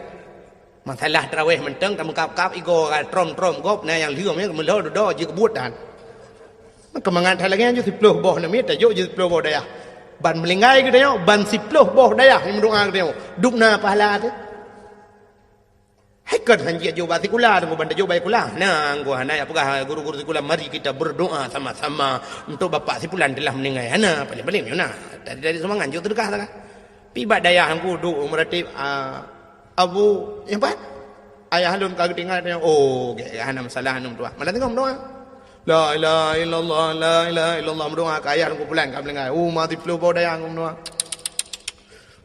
Masalah tarawih mantong, tameukab-kab igoe trom-trom gob, na nyang lheueh, meulhô dudoe jeuet keubuet tan. Keumangat that lagèe nyan jeuet siplôh boh namiet, tajok jeuet siplôh boh dayah. Ban meulinggai geutanyoe, ban siplôh boh dayah nyang meudoa geutanyoe. Dum na pahala teuh. Hai kon han jeuet jok bak sikula, teungku ban tajok bak sikula. Na, teungku hana jak peugah guru-guru sikula, "Mari kita berdoa sama-sama untuk bapak si fulan telah meninggal." Hana, paling-paling nyoe na. Dari, dari sumbangan jok sedekah sagai. Pi bak dayah teungku duek meuratéb, a, Abu, nyang pat? Ayah lôn ka geutinggai, oh, gèt, hana masalah, nyoe meudoa. Malam teungoh meudoa. La ilaha illallah, la ilaha illallah, meudoa keu ayah lôn, keu fulan ka meuninggai. Oh, mati ploh boh dayah ngon meudoa.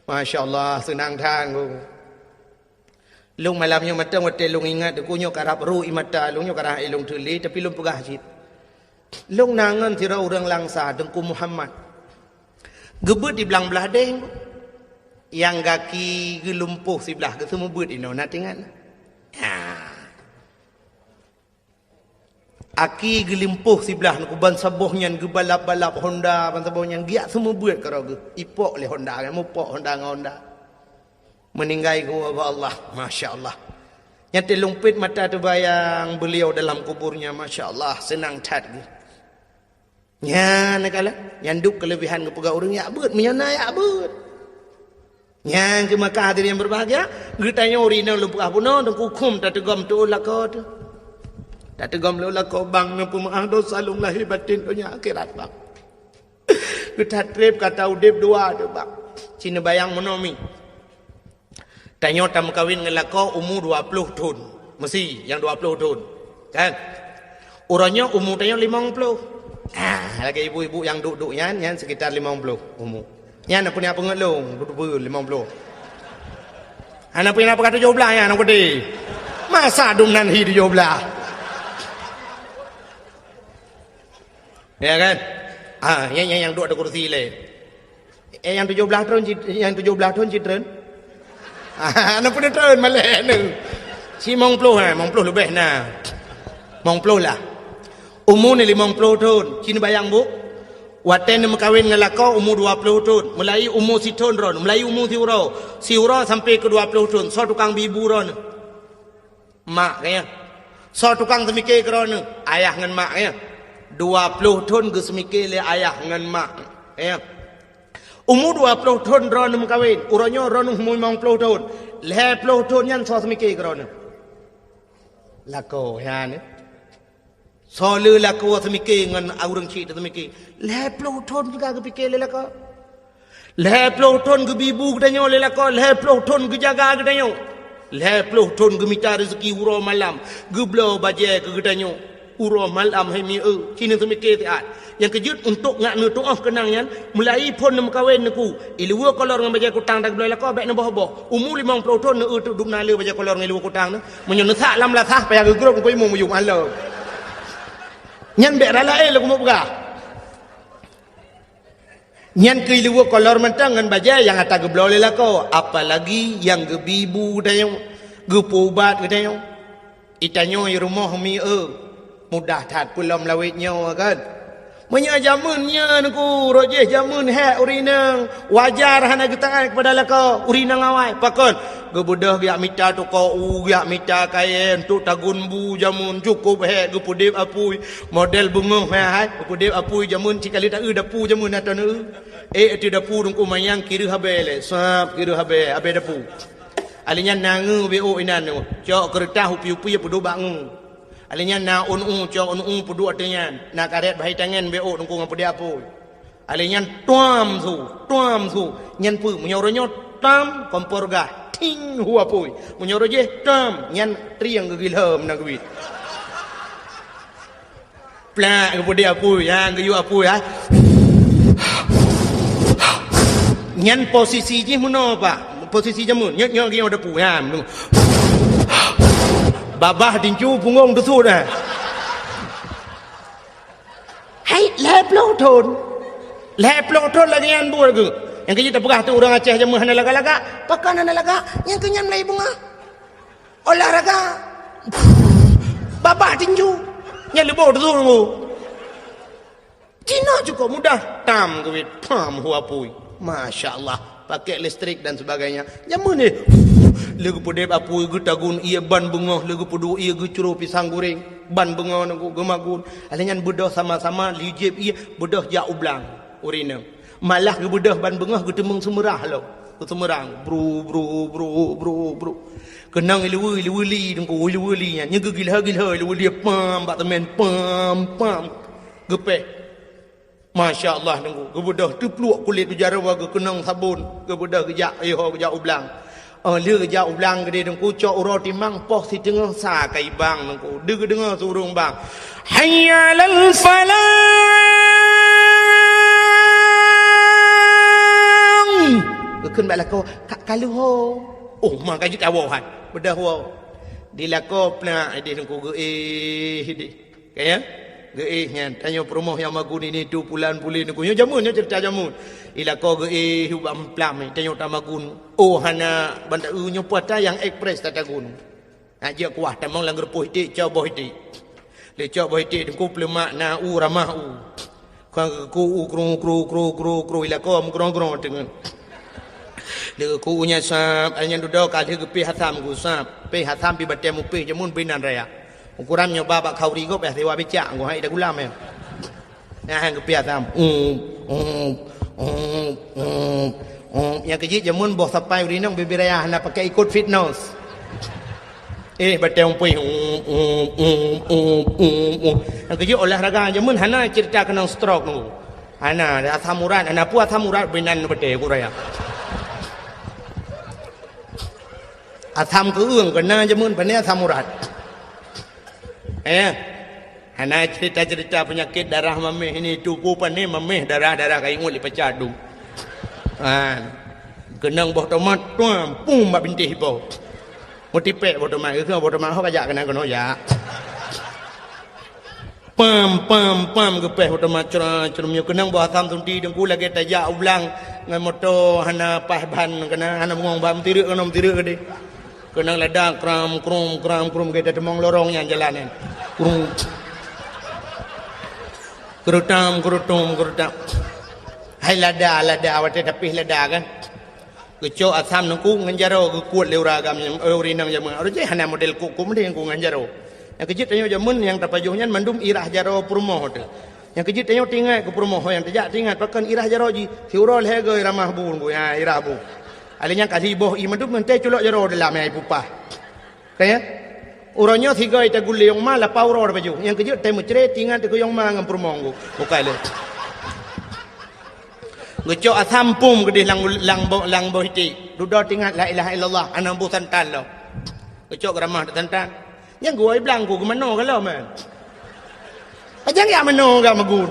Masya Allah, seunang that, Teungku. Lôn malam nyoe mantong watèe lôn ingat, Teungku, nyoe karab ru ie mata lôn, nyoe karab lôn teulé, tapi lôn peugah cit. Lôn na ngon sidroe ureueng Langsa, Teungku Muhammad. Geubeuet di Blang Blahdeh, nyang gaki geulumpoh siblah, geuseumeubeuet inoe, na teuingat? Ha. Aki geulumpoh siblah, Teungku, ban saboh nyan geubalap-balap Honda, ban saboh nyan geujak seumeubeuet keudroe geuh. Ipok lé Honda, mupok Honda ngon Honda. Meuninggai geuwoe bak Allah, masya Allah. Nyan teuh lôn pet mata teubayang beliau dalam kuburnya, masya Allah, seunang that geuh. Nyan kala, nyan dum keuleubehan geupeugah ureueng jak beuet, meunyoe na jak beuet. Nyan keuh maka hadirin yang berbahagia, geutanyoe ureueng inong lôn peugah bunoe, Teungku, khom tateugom tuoh lakoe teuh. Tateugom tuoh lakoe, bang, neupeumeu'ah dosa lôn lahé batén donya akhirat, bang. Geuthat treb ka taudeb dua teuh, bang. Ci neubayang meunoe mi. Tanyoe tameukawen ngon lakoe umu dua ploh thon. Meusi nyang dua ploh thon. Kan? Uroe nyoe umu tanyoe limong ploh. Ah, lagèe ibu-ibu nyang duek-duek nyan, nyan sekitar limong ploh umu. Nyan peue nyang peungeut lôn, duek-duek limong ploh. Hana peue nyang peugah tujoh blah nyan, Teungku. Masa dum nan hi tujoh blah? Ya kan? Ah, nyang, nyang, nyang duek di kursi lé. Eh, nyang tujoh blah thon cit-, nyang tujoh blah thon cit treun? Ah, na peuet treun malèe nyoe. Ci mong ploh, eh, mong ploh leubeh na. Mong ploh lah. Umu ni limong ploh thon. Ci neubayang, Bu. Watèe neumeukawen ngon lakoe umu dua ploh thon. Meulahi umu sithon droeneuh. Meulahi umu siuroe. Siuroe sampai keu dua ploh thon. Soe tukang bi bu droeneuh? Mak, ya. Soe tukang seumike keu droeneuh? Ayah ngon mak, ya. Dua ploh thon geuseumike lé ayah ngon mak, ya. Umu dua ploh thon droeneuh meukawen, uroe nyoe droeneuh umu limong ploh thon. Lhèe ploh thon nyan soe seumike keu droeneuh? Lakoe, ya, ni. Soe le lakoe seumike ngon ureueng chik teuh seumike? Lhèe ploh thon teuka geupike lé lakoe. Lhèe ploh thon geubi bu geutanyoe lé lakoe, lhèe ploh thon geujaga geutanyoe. Lhèe ploh thon geumita reuzeki uroe malam, geubloe bajèe keu geutanyoe. Uroe malam hai mieu, ci neuseumiké siat. Nyang keujeuet untuk ngak neutuoh keunang nyan, meulahi phon neumeukawen neuku, iluweue kolor ngon bajèe kutang dan geubloe lakoe bèk neuboh-boh. Umu limong ploh thon neueu teuk dum na le bajèe kolor ngon iluweue kutang nyan. Meunyoe neusak lam lasah payah geugrôp keu imum miyueb alô. Nyan bèk rala éh lôn keumeung peugah. Nyan keuh iluweue kolor mantong ngon bajèe nyang ata geubloe lé lakoe, apalagi nyang geubi bu tanyoe, geupeuubat geutanyoe. Itanyoe i rumoh mi eu, mudah that peulom lawét nyoe kan. Meunyoe jameun nyan ku, rot jih jameun hék ureueng inong, wajar hana geutaát keupada lakoe ureueng inong awai. Pakon? Geubeudôh geujak mita toko u, geujak mita kayèe untuk tagun bu jameun, cukôp hék geupeudép apui. Model beungoh hai, hai, geupeudép apui jameun, cikali taeu dapu jameun atau neu. Eh, ateueh dapu dungku manyang kireuh abèe lé, sab kireuh abèe, abèe dapu. Alèh nyan na ngeu beuôk inan nyoe, cok keureutah upi-upi peuduek bak ngeu. Alèh nyan na ôn u, cok ôn u peuduek ateueh nyan, na karét bahai tangen beuôk dungku ngon peudép apui. Alèh nyan tuam su, tuam su. Nyan peue? Meunyoe uroe nyoe tam, kompor gah, ting, hu apui. Meunyoe uroe jih tam, nyan trieng geugilhom na geuit. Plak, geupeudép apui, nyan geuyue apui, ha. Nyan posisi jih meunoe, Pak. Posisi jameun, nyoe, nyoe geuyue dapu, nyan. Babah tinju punggong teusut, ha. Hai, lhèe ploh thon. Lhèe ploh thon lagèe nyan buet geuh. Nyang keujeuet tapeugah teuh ureueng Aceh jameun hana lagak-lagak. Pakon hana lagak? Nyang keu nyan mulai beungoh. Olahraga. Babah tinju. Nyan leuboh teuh nunggu. Cina cukup mudah. Tam keubiet. Pam hu apui. Masya Allah. Pakai listrik dan sebagainya. Jameun ni. Lheueh geupeudeb apui, geutagun ié ban beungoh, lheueh geupeuduek ié geucro pisang goreng ban beungoh, Teungku, geumagun. Alheuh nyan beudôh sama-sama, lheueh jieb ié beudôh jak u blang, ureueng inong. Malah geubeudôh ban beungoh geuteumeung seumeurah lom. Geuseumeurang, bru, bru, bru, bru, bru. Keunong ileue, ileue li, Teungku, ileue li nyan. Nyan geugilha-gilha ileue li, pam, bak teumèn, pam, pam. Geupéh. Masya Allah, Teungku. Geubeudôh teupluek kulét u jaroe, geukeunong sabon. Geubeudôh geujak, iho geujak u blang. Oh, lheueh geujak u blang keudéh, Teungku, cok uroe timang poh siteungoh sa ka ibang, Teungku. Deuh geudeungoe su ureueng bang, "Hayya 'alal falah!" Geukheun bak lakoe, "Ka, ka lheueh ho." Oh, ma ka jeuet awoe han. Beudôh woe. Di lakoe plak idéh, Teungku, geuéh idéh. Ka ya? Geuéh nyan. Tanyoe peurumoh nyang magun ini tu pulan pulin, Teungku. Nyoe jameun, nyoe ceurita jameun. Di lakoe geuéh ubak meuphlam, tanyoe tamagun. Oh, hana banda, eu, nyoe puata nyang ekspres tatagun. Nak jeuet kuah tamong lam geureupoh iték, cok boh iték. Lé cok boh iték, Teungku, peuleumak na u ramah u. Kang geukeu u kru, kru, kru, kru, kru, i lakoe meugrong-grong teungeut. Lé geukeu u nyan sab, ai nyan dudoe ka lheueh geupéh asam geusab. Péh asam pi batèe mupéh jameun binan raya. Ukuran nyoe ba bak khauri gob, eh, siwa bicak, nggo hai ida gulam, eh. Nah, han geupéh asam. Um, um, um, um, um. Nyang keujeuet jameun boh sapai ureueng inong bibir raya hana pakai ikot fitness. Eh, batèe umpui. Um, um, um, um, um, um. Nyang keujeuet olahraga jameun hana ceurita keunong stroke tu. Hana, asam urat, hana peue asam urat binan batèe ku raya. Asam keueung keuna jameun, pane asam urat. Eh, hana ceurita-ceurita peunyakét darah maméh ini, tupu pane maméh darah-darah kayue ngon lé pacat dum. Ha. Keunong boh tomat, tuam, pum bak bintéh ipo. Meutipék boh tomat, geukheun boh tomat ho kajak keunan keunoe jak. Pam, pam, pam, geupéh boh tomat cra, crum nyoe keunong boh asam sunti Teungku lagèe tajak u blang ngon moto hana paih ban keunan, hana bungong ban, meutirek keunoe, meutirek keudéh. Keunong lada kram, krum, kram, krum, lagèe tateumong lorong nyan jalan nyan. Krum. Keurutam, keurutum, keurutam. Hai lada, lada, watèe tapéh lada kan. Geucok asam Teungku ngon jaroe geukuet lé ureueng agam, eh, ureueng inong jameun. Ureueng jih hana model kok-kok meudeh Teungku ngon jaroe. Nyang keujeuet tanyoe jameun nyang tapajoh nyan mandum irah jaroe peurumoh teuh. Nyang keujeuet tanyoe teuingat keu peurumoh, nyang tajak teuingat pakon irah jaroe jih. Siuroe lhèe goe ramah bu Teungku, ha, irah bu. Alèh nyan ka lheueh boh ié mandum, meuntèe culok jaroe dalam nyang ipupah. Ka ya? Uroe nyoe sigoe tagulé yong ma lapah uroe tapajoh. Nyang keujeuet tai meucré teuingat keu yong ma ngon peurumoh Teungku. Bukai lé. Geucok asam pum keudéh lam, lam boh, lam boh iték. Dudoe teuingat la ilaha illallah, hana boh santan lom. Geucok geuramah santan. Nyang geuwoe blang Teungku geumanoe ka lom, eh. Pajan jak manoe ka magun.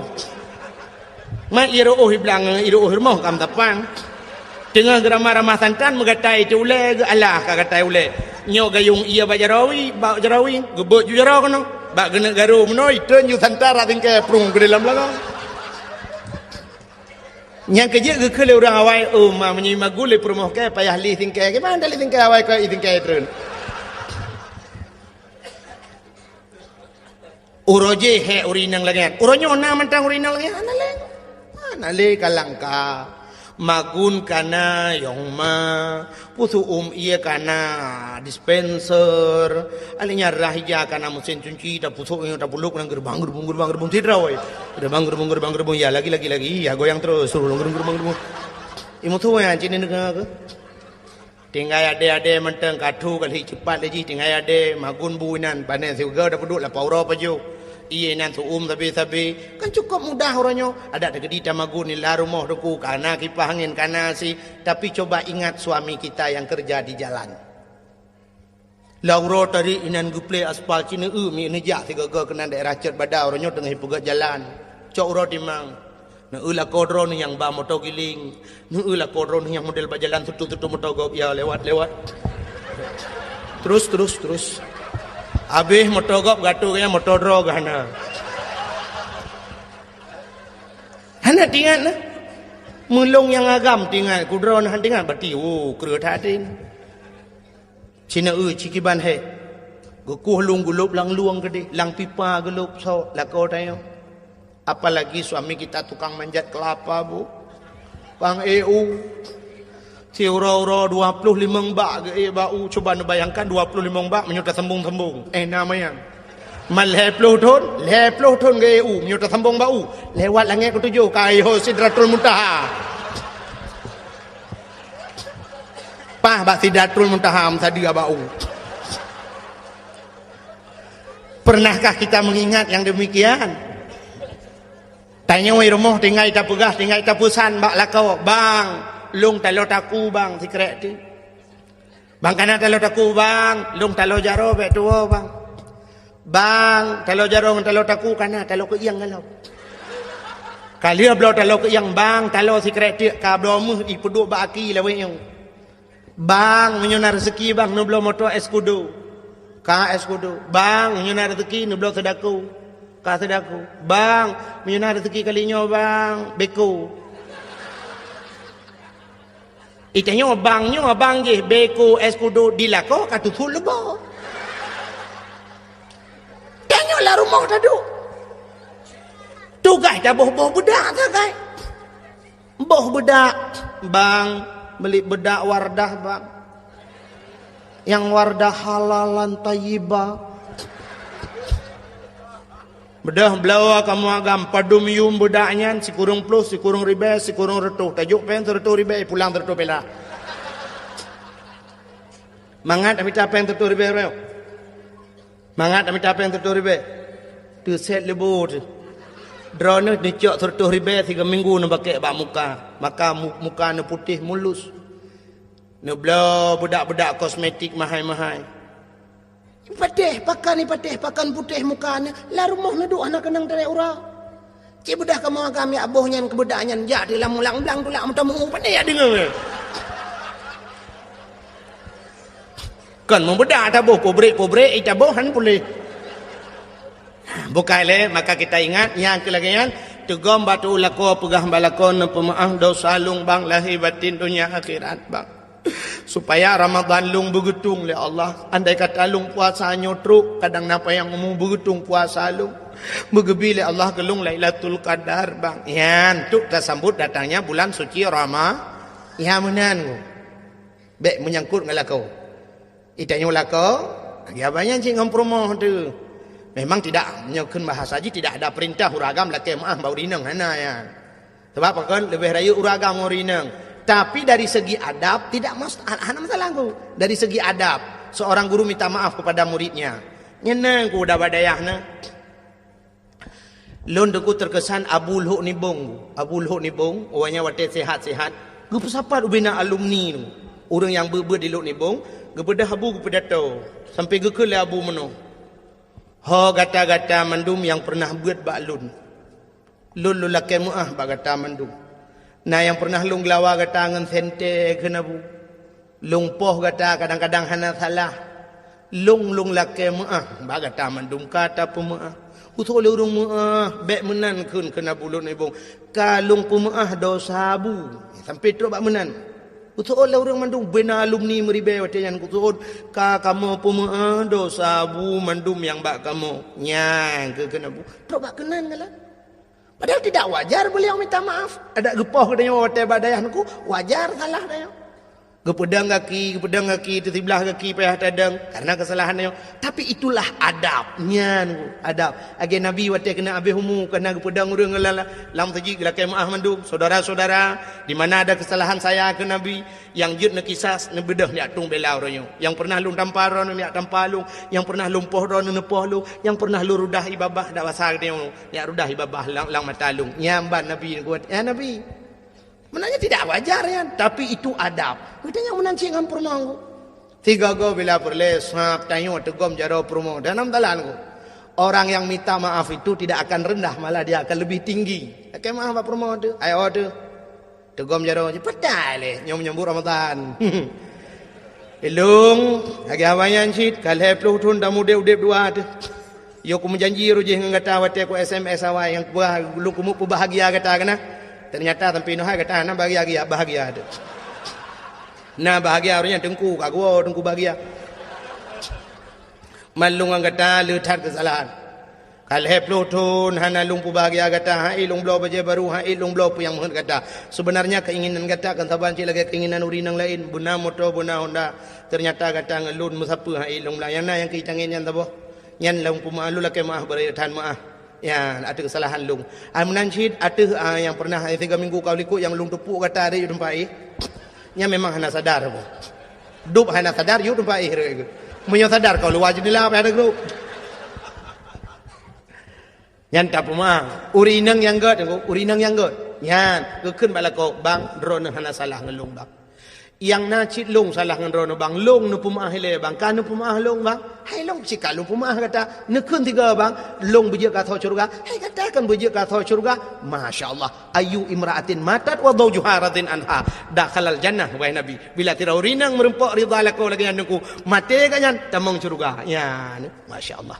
Mat ié reuôh i blang, ié reuôh i rumoh ka meusapan. Teungoh geuramah-ramah santan meugatai teu ulèe geualah ka gatai ulèe. Nyoe gayong ié bak jaroe, bak jaroe, geubeuet ju jaroe keunoe. Bak geuneuk garo meunoe, itreun ju santan rab singkèe prung keu dalam lalong. Nyang keujeuet geukheun lé ureueng awai, "Oh, ma, meunyoe magun lé peurumoh kèe, payah lé singkèe. Kiban lé singkèe awai keu i singkèe treun." Uroe jih hék ureueng inong lagèe nyan. Uroe nyoe na mantong ureueng inong lagèe nyan? Hana lé. Hana lé ka langka. Magun ka na yong ma. Pusôk ôm ié ka na dispenser. Alèh nyan rhah ija ka na meusén cunci, tapusôk nyoe tapulôk ngon geureubang, geureubung, geureubang, geureubung sidroe. Geureubang, geureubung, geureubang, geureubung. Ya, lagi, lagi, lagi. Ya, goyang terus. Suruh geureubang, geureubang, geureubang. Ié musoh nyan cit neungoe keuh. Tinggai adé-adé mantong ka thu ka lheueh cepat lé jih tinggai adé magun bu inan, pane sigoe tapeuduek lapah uroe pajoh. Ié inan seu-uem sabe-sabe. Kan cukôp mudah uroe nyoe. Adak teukeudi tamagun lam rumoh Teungku, ka na kipah angén, ka na si, tapi coba ingat suami kita yang kerja di jalan. Lam uroe tadi inan geuplé aspal Cineue, mi neujak sigoe-goe keunan daerah Cot Bada, uroe nyoe teungoh ipeugöt jalan. Cok uroe timang. Neu lakoe droeneuh nyang ba moto giling. Neu lakoe droeneuh nyang model bak jalan seutu-seutu moto gob ya lewat-lewat. Terus, terus, terus. Habéh moto gob gatu kaya moto droe geuh hana. Hana teuingat na. Meulông nyang agam teuingat, keu droeneuh han teuingat, berarti, oh, kreueh that até. Cineue cikiban hék. Geukueh lôn geulôb lam lueng keudéh, lam pipa geulôb sok lakoe tanyoe. Apalagi suami kita tukang manjat kelapa, Bu. Pang eu. Siuroe-uroe dua ploh limong bak geuék bak u, cuba neubayangkan dua ploh limong bak meunyoe tasambong-sambong. Eh, na manyang. Man lhèe ploh thon, lhèe ploh thon geuék u, meunyoe tasambong bak u, lewat langèt keutujôh ka yoh Sidratul Muntaha. Paih bak Sidratul Muntaha meusadeue bak u. Pernahkah kita mengingat yang demikian? Tanyoe rumoh tinggai tapeugah, tinggai tapeusan bak lakoe, "Bang, lôn taloe taku, bang, sikrek ti." "Bang, kana taloe taku, bang, lôn taloe jaroe bèk tuwoe, bang." "Bang, taloe jaroe ngon taloe taku kana, taloe keuieng galom." Ka lheueh bloe taloe keuieng, "Bang, taloe sikrek teuk ka bloe meuh ipeuduek bak aki lawét nyoe." "Bang, meunyoe na rezeki, bang, neubloe moto Escudo." "Ka Escudo." "Bang, meunyoe na rezeki, neubloe Sedaco." "Ka Sedaco." "Bang, meunyoe na rezeki kali nyoe, bang, Beko." Itanyoe bang nyoe, bang jih Beko Escudo di lakoe ka tutup leubo. Tanyoe lam rumoh taduek. Tugaih taboh-boh beudak sagai. Boh beudak, "Bang, meuli beudak Wardah, bang. Nyang Wardah halalan thayyibah." Beudôh bloe kamoe agam padum yum beudak nyan, sikureueng ploh, sikureueng ribèe, sikureueng reutôh. Tajôk péng sireutôh ribèe, pulang sireutôh perak. Mangat mita péng sireutôh ribèe, bro. Mangat mita péng sireutôh ribèe. Teusét leubo teuh. Droeneuh neucok sireutôh ribèe sigoe minggu neubakèk bak muka. Maka mu-, muka neuputéh mulus. Neubloe beudak-beudak kosmetik mahai-mahai. Patéh pakan, patéh pakan putéh muka neuh, lam rumoh neuduek hana keunong tarek uroe. Cit beudôh kamoe agam jak boh nyan keu beudak nyan, jak di lam mulang blang tulak meutameu, pane jak deungoe. Kon meubeudak taboh, pabrék-pabrék itaboh han puléh. Bukai lé, maka kita ingat, nyang keu lagèe nyan, teugom bak lakoe, peugah bak lakoe, "Neupeumeu'ah dosa lôn, bang, lahé batén, donya akhirat, bang. Supaya Ramadhan lôn beugeutung lé Allah. Andai kata lôn puasa nyoe trok, kadang na panyang umu, beugeutung puasa lôn. Beugeubi lé Allah keu lôn Lailatul Qadar, bang." Nyan, untuk tasambot datangnya bulan suci Rama-, nyan meunan. Bèk meunyangkot ngon lakoe. Itanyoe lakoe, lagèe abang nyan cit ngon peurumoh teuh. Memang tidak, meunyoe kheun bahasa jih, tidak ada perintah ureueng agam lakèe meu'ah bak ureueng inong, hana nyan. Sabab pakon, leubeh rayeuk ureueng agam ngon ureueng inong. Tapi dari segi adab, tidak mas-, hana masalah tu. Dari segi adab, seorang guru minta maaf kepada muridnya. Nyan na ku udah bak dayah na. Lôn teungku teukesan Abu Lhok Nibong. Abu Lhok Nibong, awaknyan watèe sehat-sehat, geupeusapat ubena alumni nyoe. Ureueng nyang beuet-beuet di Lhok Nibong, geubeudôh Abu geupeudato, sampoe geukheun lé Abu meunoe, "Ho gata-gata mandum nyang peureunah beuet bak lôn, lôn lôn lakèe meu'ah bak gata mandum. Na nyang peureunah lôn geulawa gata ngon sentée," kheun Abu. "Lôn poh gata kadang-kadang hana salah. Lôn, lôn lakèe meu'ah bak gata mandum ka tapeumeu'ah." "Beutôi lé ureueng meu'ah, bèk meunan kheun," kheun Abu Lhok Nibong. "Ka lôn peumeu'ah dosa Abu." Sampoe trok bak meunan. "Beutôi lé ureueng mandum, bubena alumni meuribèe watèe nyan, beutôi ka kamoe peumeu'ah dosa Abu mandum nyang bak kamoe." Nyan kheun Abu. Trok bak keunan galak. Padahal tidak wajar beliau minta maaf. Adak geupoh geutanyoe watèe bak dayah teungku, wajar salah tanyoe. Geupeudong gaki, geupeudong gaki, teusiblah gaki payah tadong karena kesalahan tanyoe. Tapi itulah adab. Nyan teungku, adab. Lagèe Nabi watèe keuneuk habéh umu, keuneuk geupeudong ureueng lam, lam meuseujid geulakèe meu'ah mandum. "Saudara-saudara, di mana ada kesalahan saya," kheun Nabi, "nyang jeuet neukisas, neubeudôh neujak tueng bela uroe nyoe. Nyang peureunah lôn tampa droeneuh neujak tampa lôn. Nyang peureunah lôn poh droeneuh neupoh lôn. Nyang peureunah lôn rudah ie babah," dak basa geutanyoe, "neujak rudah ie babah lam, lam mata lôn." Nyan ban Nabi neukuat, "Ya Nabi, meunan nyan tidak wajar nyan, tapi itu adab." Geutanyoe meunan cit ngon peurumoh. Sigoe-goe bila peureulèe sab tanyoe teugom jaroe peurumoh. Dan dalam talan ku, orang yang minta maaf itu tidak akan rendah, malah dia akan lebih tinggi. Lakèe meu'ah bak peurumoh teuh, ayo teuh. Teugom jaroe jih, peue tai lé, nyoe menyambut Ramadhan. Ilôn, lagèe awai nyan cit, ka lhèe ploh thon tamudép-udép dua teuh. Yoh kumeujanji roh jih ngon gata watèe ku S M S awai nyang kuba, lôn keumeung peubahagia gata keunan. Teunyata sampoe nyoe hai gata hana bahagia, bahagia teuh. Na bahagia roh nyan teungku, ka geuwoe teungku bahagia. Man lôn ngon gata le that keusalahan. Ka lhèe ploh thôn hana lôn peubahgia gata, han ék lôn bloe bajèe barô, han ék lôn bloe peue nyang meuheuet gata. Seubeunarnya keinginan gata kan saban cit lagèe keinginan ureueng nyang laén, beuna moto, beuna Honda. Teunyata gata ngon lôn meusapeue han ék lôn blah. Nyang na nyang keu tangieng nyan saboh. Nyan lôn peumeu'ah, lôn lakèe meu'ah, beureuthan meu'ah. Ya, ateueh keusalahan lôn. Ah, meunan cit ateueh, ah, nyang pernah, eh, tiga minggu ka likot nyang lôn teupok gata di teumpat éh. Nyan memang hana sadar apa. Dub hana sadar, yue teumpat éh rot. Meunyoe sadar kau luwa jeundela payah ada grup. Nyan tapeumaang. Ureueng inong nyang gèt, ureueng inong nyang gèt. Nyan, geukheun bak lakoe, "Bang, droeneuh hana salah ngon lôn, Bang. Nyang na cit lôn salah ngon droeneuh, Bang. Lôn neupeumeu'ah ilèe, Bang. Ka neupeumeu'ah lôn, Bang. Hai lôn cit ka lôn peumeu'ah gata. Neukheun tiga, Bang. Lôn beujeuet keu asoe syeuruga. Hai gata kan beujeuet keu asoe syeuruga." Masya Allah. "Ayyu imra'atin matat wa zawjuha radin anha dakhalal jannah," wahai Nabi. Bila sidroe ureueng inong meurumpok ridha lakoe lagèe nyan Teungku, maté gobnyan tamong syeuruga. Nyan, Masya Allah.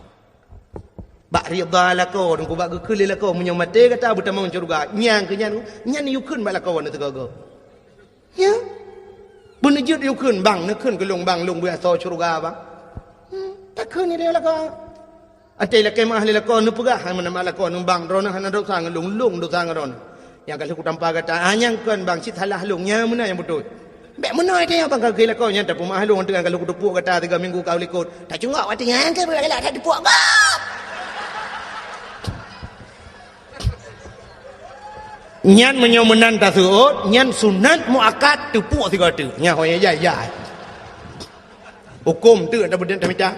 Bak ridha lakoe, Teungku, bak geukheun lé lakoe, meunyoe maté gata beutamong syeuruga. Nyan keu nyan, nyan yue kheun bak lakoe nyan teuga-ga. Ya. Beuneujeuet yue kheun, "Bang, neukheun keu lôn, Bang, lôn beuasoe syeuruga, Bang." Hmm, takheun nyan lé lakoe. Até lakèe meu'ah lé lakoe neupeugah, hai meunan lakoe nyan, "Bang, droeneuh hana desya ngon lôn, lôn desya ngon droeneuh. Nyang ka lheueh kutampa gata, ah, nyang kon, Bang, cit salah lôn, nyang meunan nyang beutôi." Bèk meunoe teuh, Bang, ka geukheun lakoe nyan, tapeumeu'ah lôn teuh nyang ka lheueh kuteupok gata tiga minggu ka likot. Tacungok watèe nyan keu beugalak that teupok gob. Nyan meunyoe meunan taseuôt, nyan sunat muakkad teupok sigoe teuk. Nyan ho nyang jai-jai. Huköm teuk tabeudeueng tamita.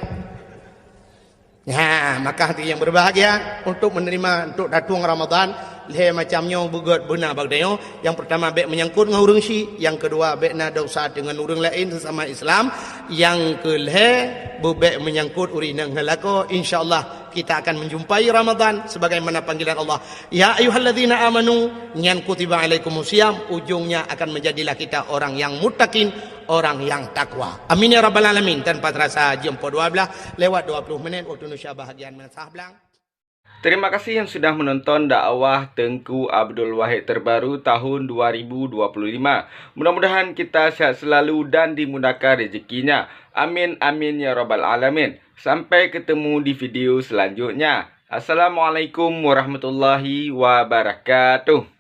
Ha, maka hati yang berbahagia untuk menerima, untuk datang Ramadan, lhèe macam nyoe beugèt beuna bak tanyoe. Yang pertama bèk menyangkut ngon ureueng syik, yang kedua bèk na desya deungon ureueng laén sesama Islam, yang keulhèe beubèk menyangkut ureueng inong ngon lakoe. Insya Allah kita akan menjumpai Ramadan sebagaimana panggilan Allah. Ya ayyuhalladzina amanu, nyan kutiba alaikumus siyam, ujungnya akan menjadilah kita orang yang muttaqin, orang yang takwa. Amin ya rabbal alamin. Tanpa terasa jeuem poh dua belas lewat dua puluh menit waktu Indonesia bahagian meunasah blang. Terima kasih yang sudah menonton dakwah Teungku Abdul Wahid terbaru tahun dua ribu dua puluh lima. Mudah-mudahan kita sehat selalu dan dimudahkan rezekinya. Amin, amin ya rabbal alamin. Sampai ketemu di video selanjutnya. Assalamualaikum warahmatullahi wabarakatuh.